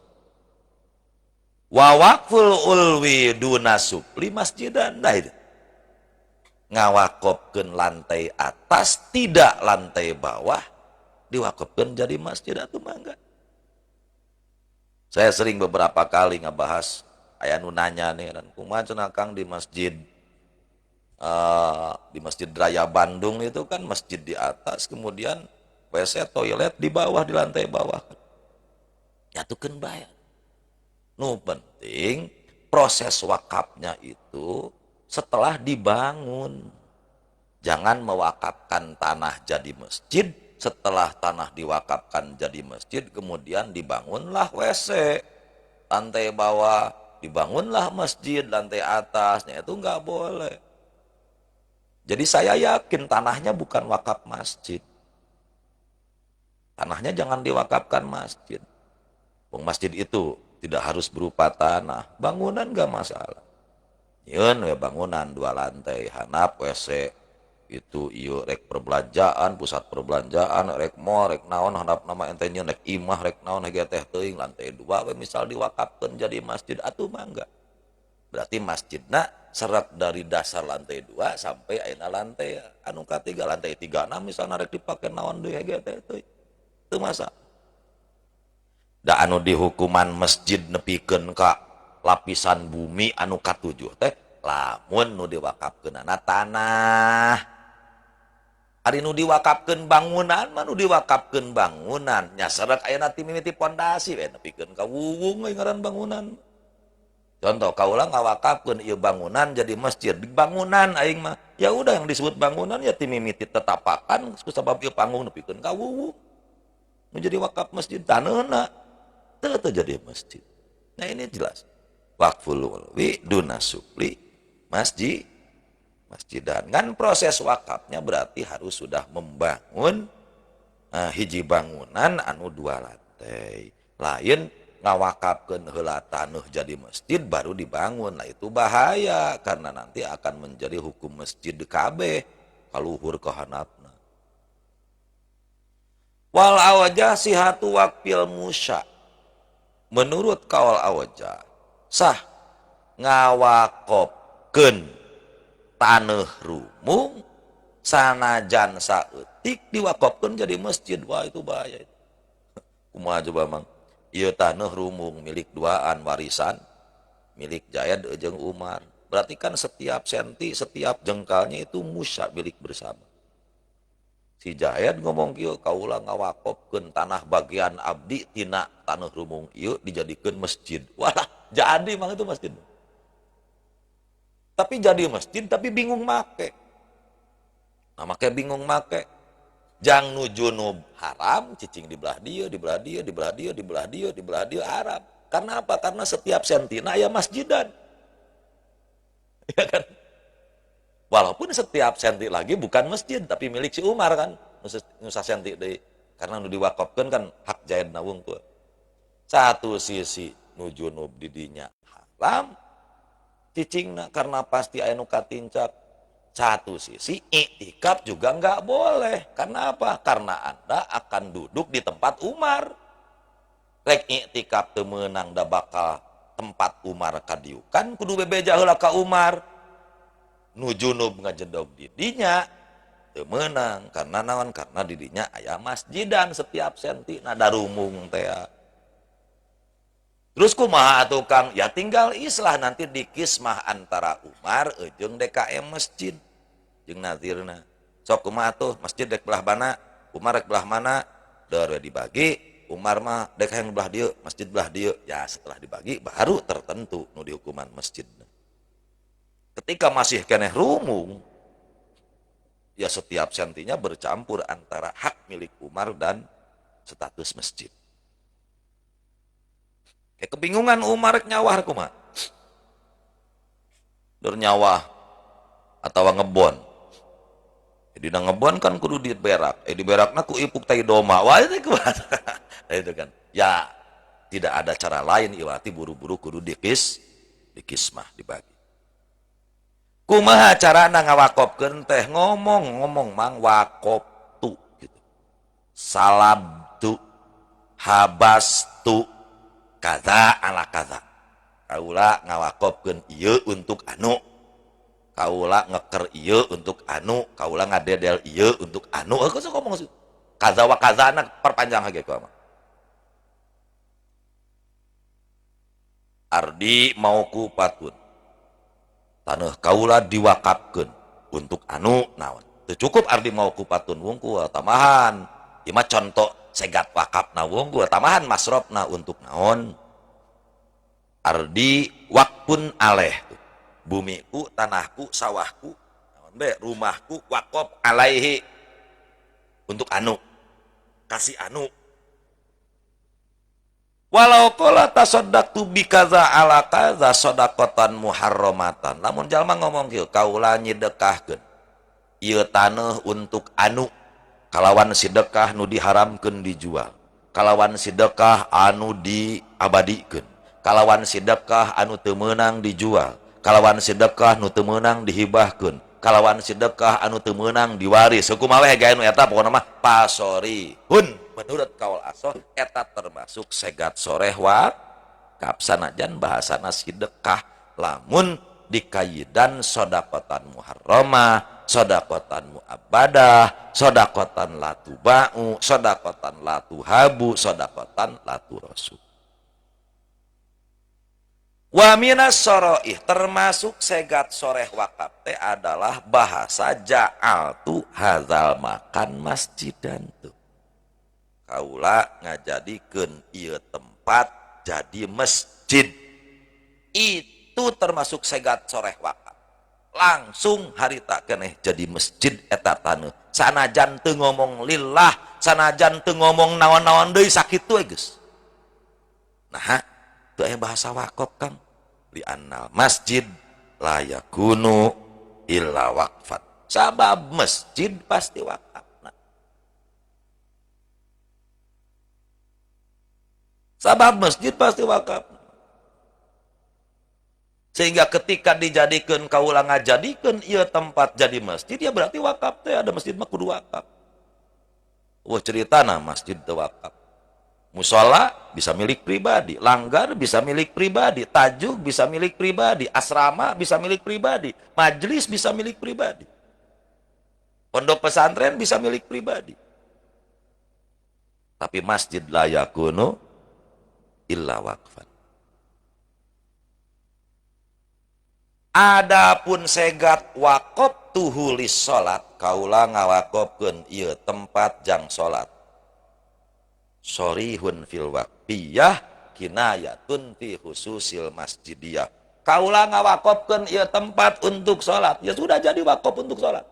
Wa waqful ulwi duna sufli masjidan. Nah, itu ngawakopkeun lantai atas tidak lantai bawah diwakopkeun jadi masjid atau mangga. Saya sering beberapa kali ngebahas, aya nu nanya nih dan kumaha cenah, Kang, di Masjid Raya Bandung itu kan masjid di atas, kemudian WC toilet di bawah, di lantai bawah. Nyatukeun bae. Nu penting proses wakafnya itu setelah dibangun. Jangan mewakafkan tanah jadi masjid, setelah tanah diwakafkan jadi masjid, kemudian dibangunlah WC lantai bawah, dibangunlah masjid lantai atasnya, itu nggak boleh. Jadi saya yakin tanahnya bukan wakaf masjid. Tanahnya jangan diwakafkan masjid. Wong masjid itu tidak harus berupa tanah, bangunan nggak masalah. Nyieun we bangunan dua lantai, handap WC itu, ieu rek perbelanjaan, pusat perbelanjaan, rek mall, rek naon, handap nama ente nyieun rek imah, rek naon hege teh teuing, lantai dua we misal diwakafkeun jadi masjid atuh mangga. Berarti masjidna serat dari dasar lantai dua sampai ayeuna lantai anu katiga, lantai tiga na misalnya rek dipake naon deui hege teh teuing. Teu masalah. Da anu dihukuman masjid nepikeun ka lapisan bumi anu katujuh teh lamun nu diwakafkeunana tanah. Ari nu diwakafkeun bangunan mah, nu diwakafkeun bangunan nya serak ayeuna ti mimiti pondasi we nepikeun ka wuwung we ngaran bangunan. Contoh, kaula ngawakafkeun ieu bangunan jadi masjid, di bangunan aing mah. Ya udah, yang disebut bangunan ya ti mimiti tetapakan kusabab ieu panggung nepikeun ka wuwung. Menjadi wakaf masjid taneuhna teu teu jadi masjid. Nah, ini jelas. Waqful ulwi duna sufli masjidan. Kan proses wakafnya berarti harus sudah membangun hiji bangunan anu dua lantai. Lain ngawakafkeun heula taneuh jadi masjid baru dibangun. Nah, itu bahaya karena nanti akan menjadi hukum masjid kabeh kaluhur ke handapna. Wal awjah sihatu waqfil musya. Menurut kaul awjah sah ngawakopkeun taneuh rumung sanajan saeutik diwakopkeun jadi masjid. Wah, itu bahaya itu. Kumaha coba, Mang? Ieu taneuh rumung milik duaan warisan milik Jayad jeung Umar. Berarti kan setiap senti, setiap jengkalnya itu musya, milik bersama. Si Jayad ngomong kieu, "Kaula ngawakopkeun tanah bagian abdi tina taneuh rumung ieu dijadikeun masjid." Wah, jadi mang itu masjid. Tapi jadi masjid tapi bingung make. Nah, make bingung make. Jang nu junub haram, cicing di belah dia, di belah dia, di belah dia, di belah dia, di belah dia haram. Karena apa? Karena setiap sentina aya masjidan. Ya kan? Walaupun setiap senti lagi bukan masjid tapi milik si Umar kan. Nu senti deui. Karena nu diwakafkeun kan hak Jaid wungkul. Satu sisi nu junub didinya haram cicingna karena pasti aya nu katincak. Satu sisi iktikaf juga nggak boleh. Karena apa? Karena Anda akan duduk di tempat Umar. Rek iktikaf teu meunang da bakal tempat Umar kadiukan, kudu bebeja heula ka Umar. Nu junub ngajedog di dinya teu meunang karena naon? Karena di dinya aya masjidan setiap senti na rumung teh. Terus kumaha atuh, Kang? Ya tinggal islah nanti dikismah antara Umar jeung DKM masjid jeung nazirna. Sok kumaha atuh, masjid rek belah mana, Umar rek belah mana, deur dibagi. Umar mah dek hayang belah dieu, masjid belah dieu. Ya setelah dibagi baru tertentu nu dihukuman masjid. Ketika masih keneh rungung, ya setiap sentinya bercampur antara hak milik Umar dan status masjid. Kayak kebingungan Umar rek nyawah kumaha? Dur nyawah atau ngebon. Jadi na ngebon kan kudu diberak. Diberakna ku ipuk tai doma. Wah itu kumaha? Nah, itu kan. Ya tidak ada cara lain iwati buru-buru kudu dikismah dibagi. Kumaha carana ngawakopkeun teh ngomong-ngomong mang wakoptu gitu. Salabtu habastu kaza ala kaza. Kaula ngawakopkeun ieu untuk anu. Kaula ngeker ieu untuk anu, kaula ngadedel ieu untuk anu. Heuh sok ngomong kaza wa kazana perpanjang ge kumaha. Ardi mauqupatun. Taneuh kaula diwakafkeun untuk anu naon. Teu cukup ardi mauqupatun wungkul tambahan. Ieu mah contoh segat wakafna wungkul tambahan masrofna untuk naon. Ardi wakfun aleh. Bumiku, tanahku, sawahku, naon be, rumahku wakaf alaihi untuk anu. Kasih anu. Walau qala tasaddaqtu bikaza ala kaza sadaqatan muharramatan. Lamun jalma ngomong kieu, kaula nyidekahkeun ieu taneuh untuk anu kalawan sedekah nu diharamkeun dijual, kalawan sedekah anu diabadikeun, kalawan sedekah anu teu meunang dijual, kalawan sedekah nu teu meunang dihibahkeun, kalawan sedekah anu teu meunang diwaris. Kumaha we gae nu eta pokona mah pasorihun. Menurut kaul asoh eta termasuk segat soreh wakaf sanajan bahasana sedekah lamun dikayidan sodakotan muharramah, sodakotan muabadah, sodakotan latu ba'u, sodakotan latu habu, sodakotan latu rasul. Wa minas soroih termasuk segat soreh wakaf teh adalah bahasa ja'altu hadzal makan masjidan tuh. Kaula ngajadikeun ieu tempat jadi masjid. Itu termasuk segat soreh wakaf. Langsung harita keneh jadi masjid eta taneuh. Sanajan teu ngomong lillah, sanajan teu ngomong naon-naon deui sakitu we geus. Nah, teu aya bahasa wakaf Kang. Li annal masjid la yakunu illa waqfat. Sabab masjid pasti wakaf. Sabab masjid pasti wakaf. Sehingga ketika dijadikan kaula ngajadikeun ieu tempat jadi masjid, ya berarti wakaf teh ada masjid mah kudu wakaf. Wah ceritana masjid teu wakaf. Musola bisa milik pribadi, langgar bisa milik pribadi, tajuk bisa milik pribadi, asrama bisa milik pribadi, majelis bisa milik pribadi. Pondok pesantren bisa milik pribadi. Tapi masjid la yakunu illa waqfan. Adapun segat waqaf tuhulis salat, kaula ngawakofkeun ieu tempat jang salat. Sorihun fil waqfiyah kinayatun fi khususil masjidiyah. Kaula ngawakofkeun ieu tempat untuk salat, ya sudah jadi wakaf untuk salat.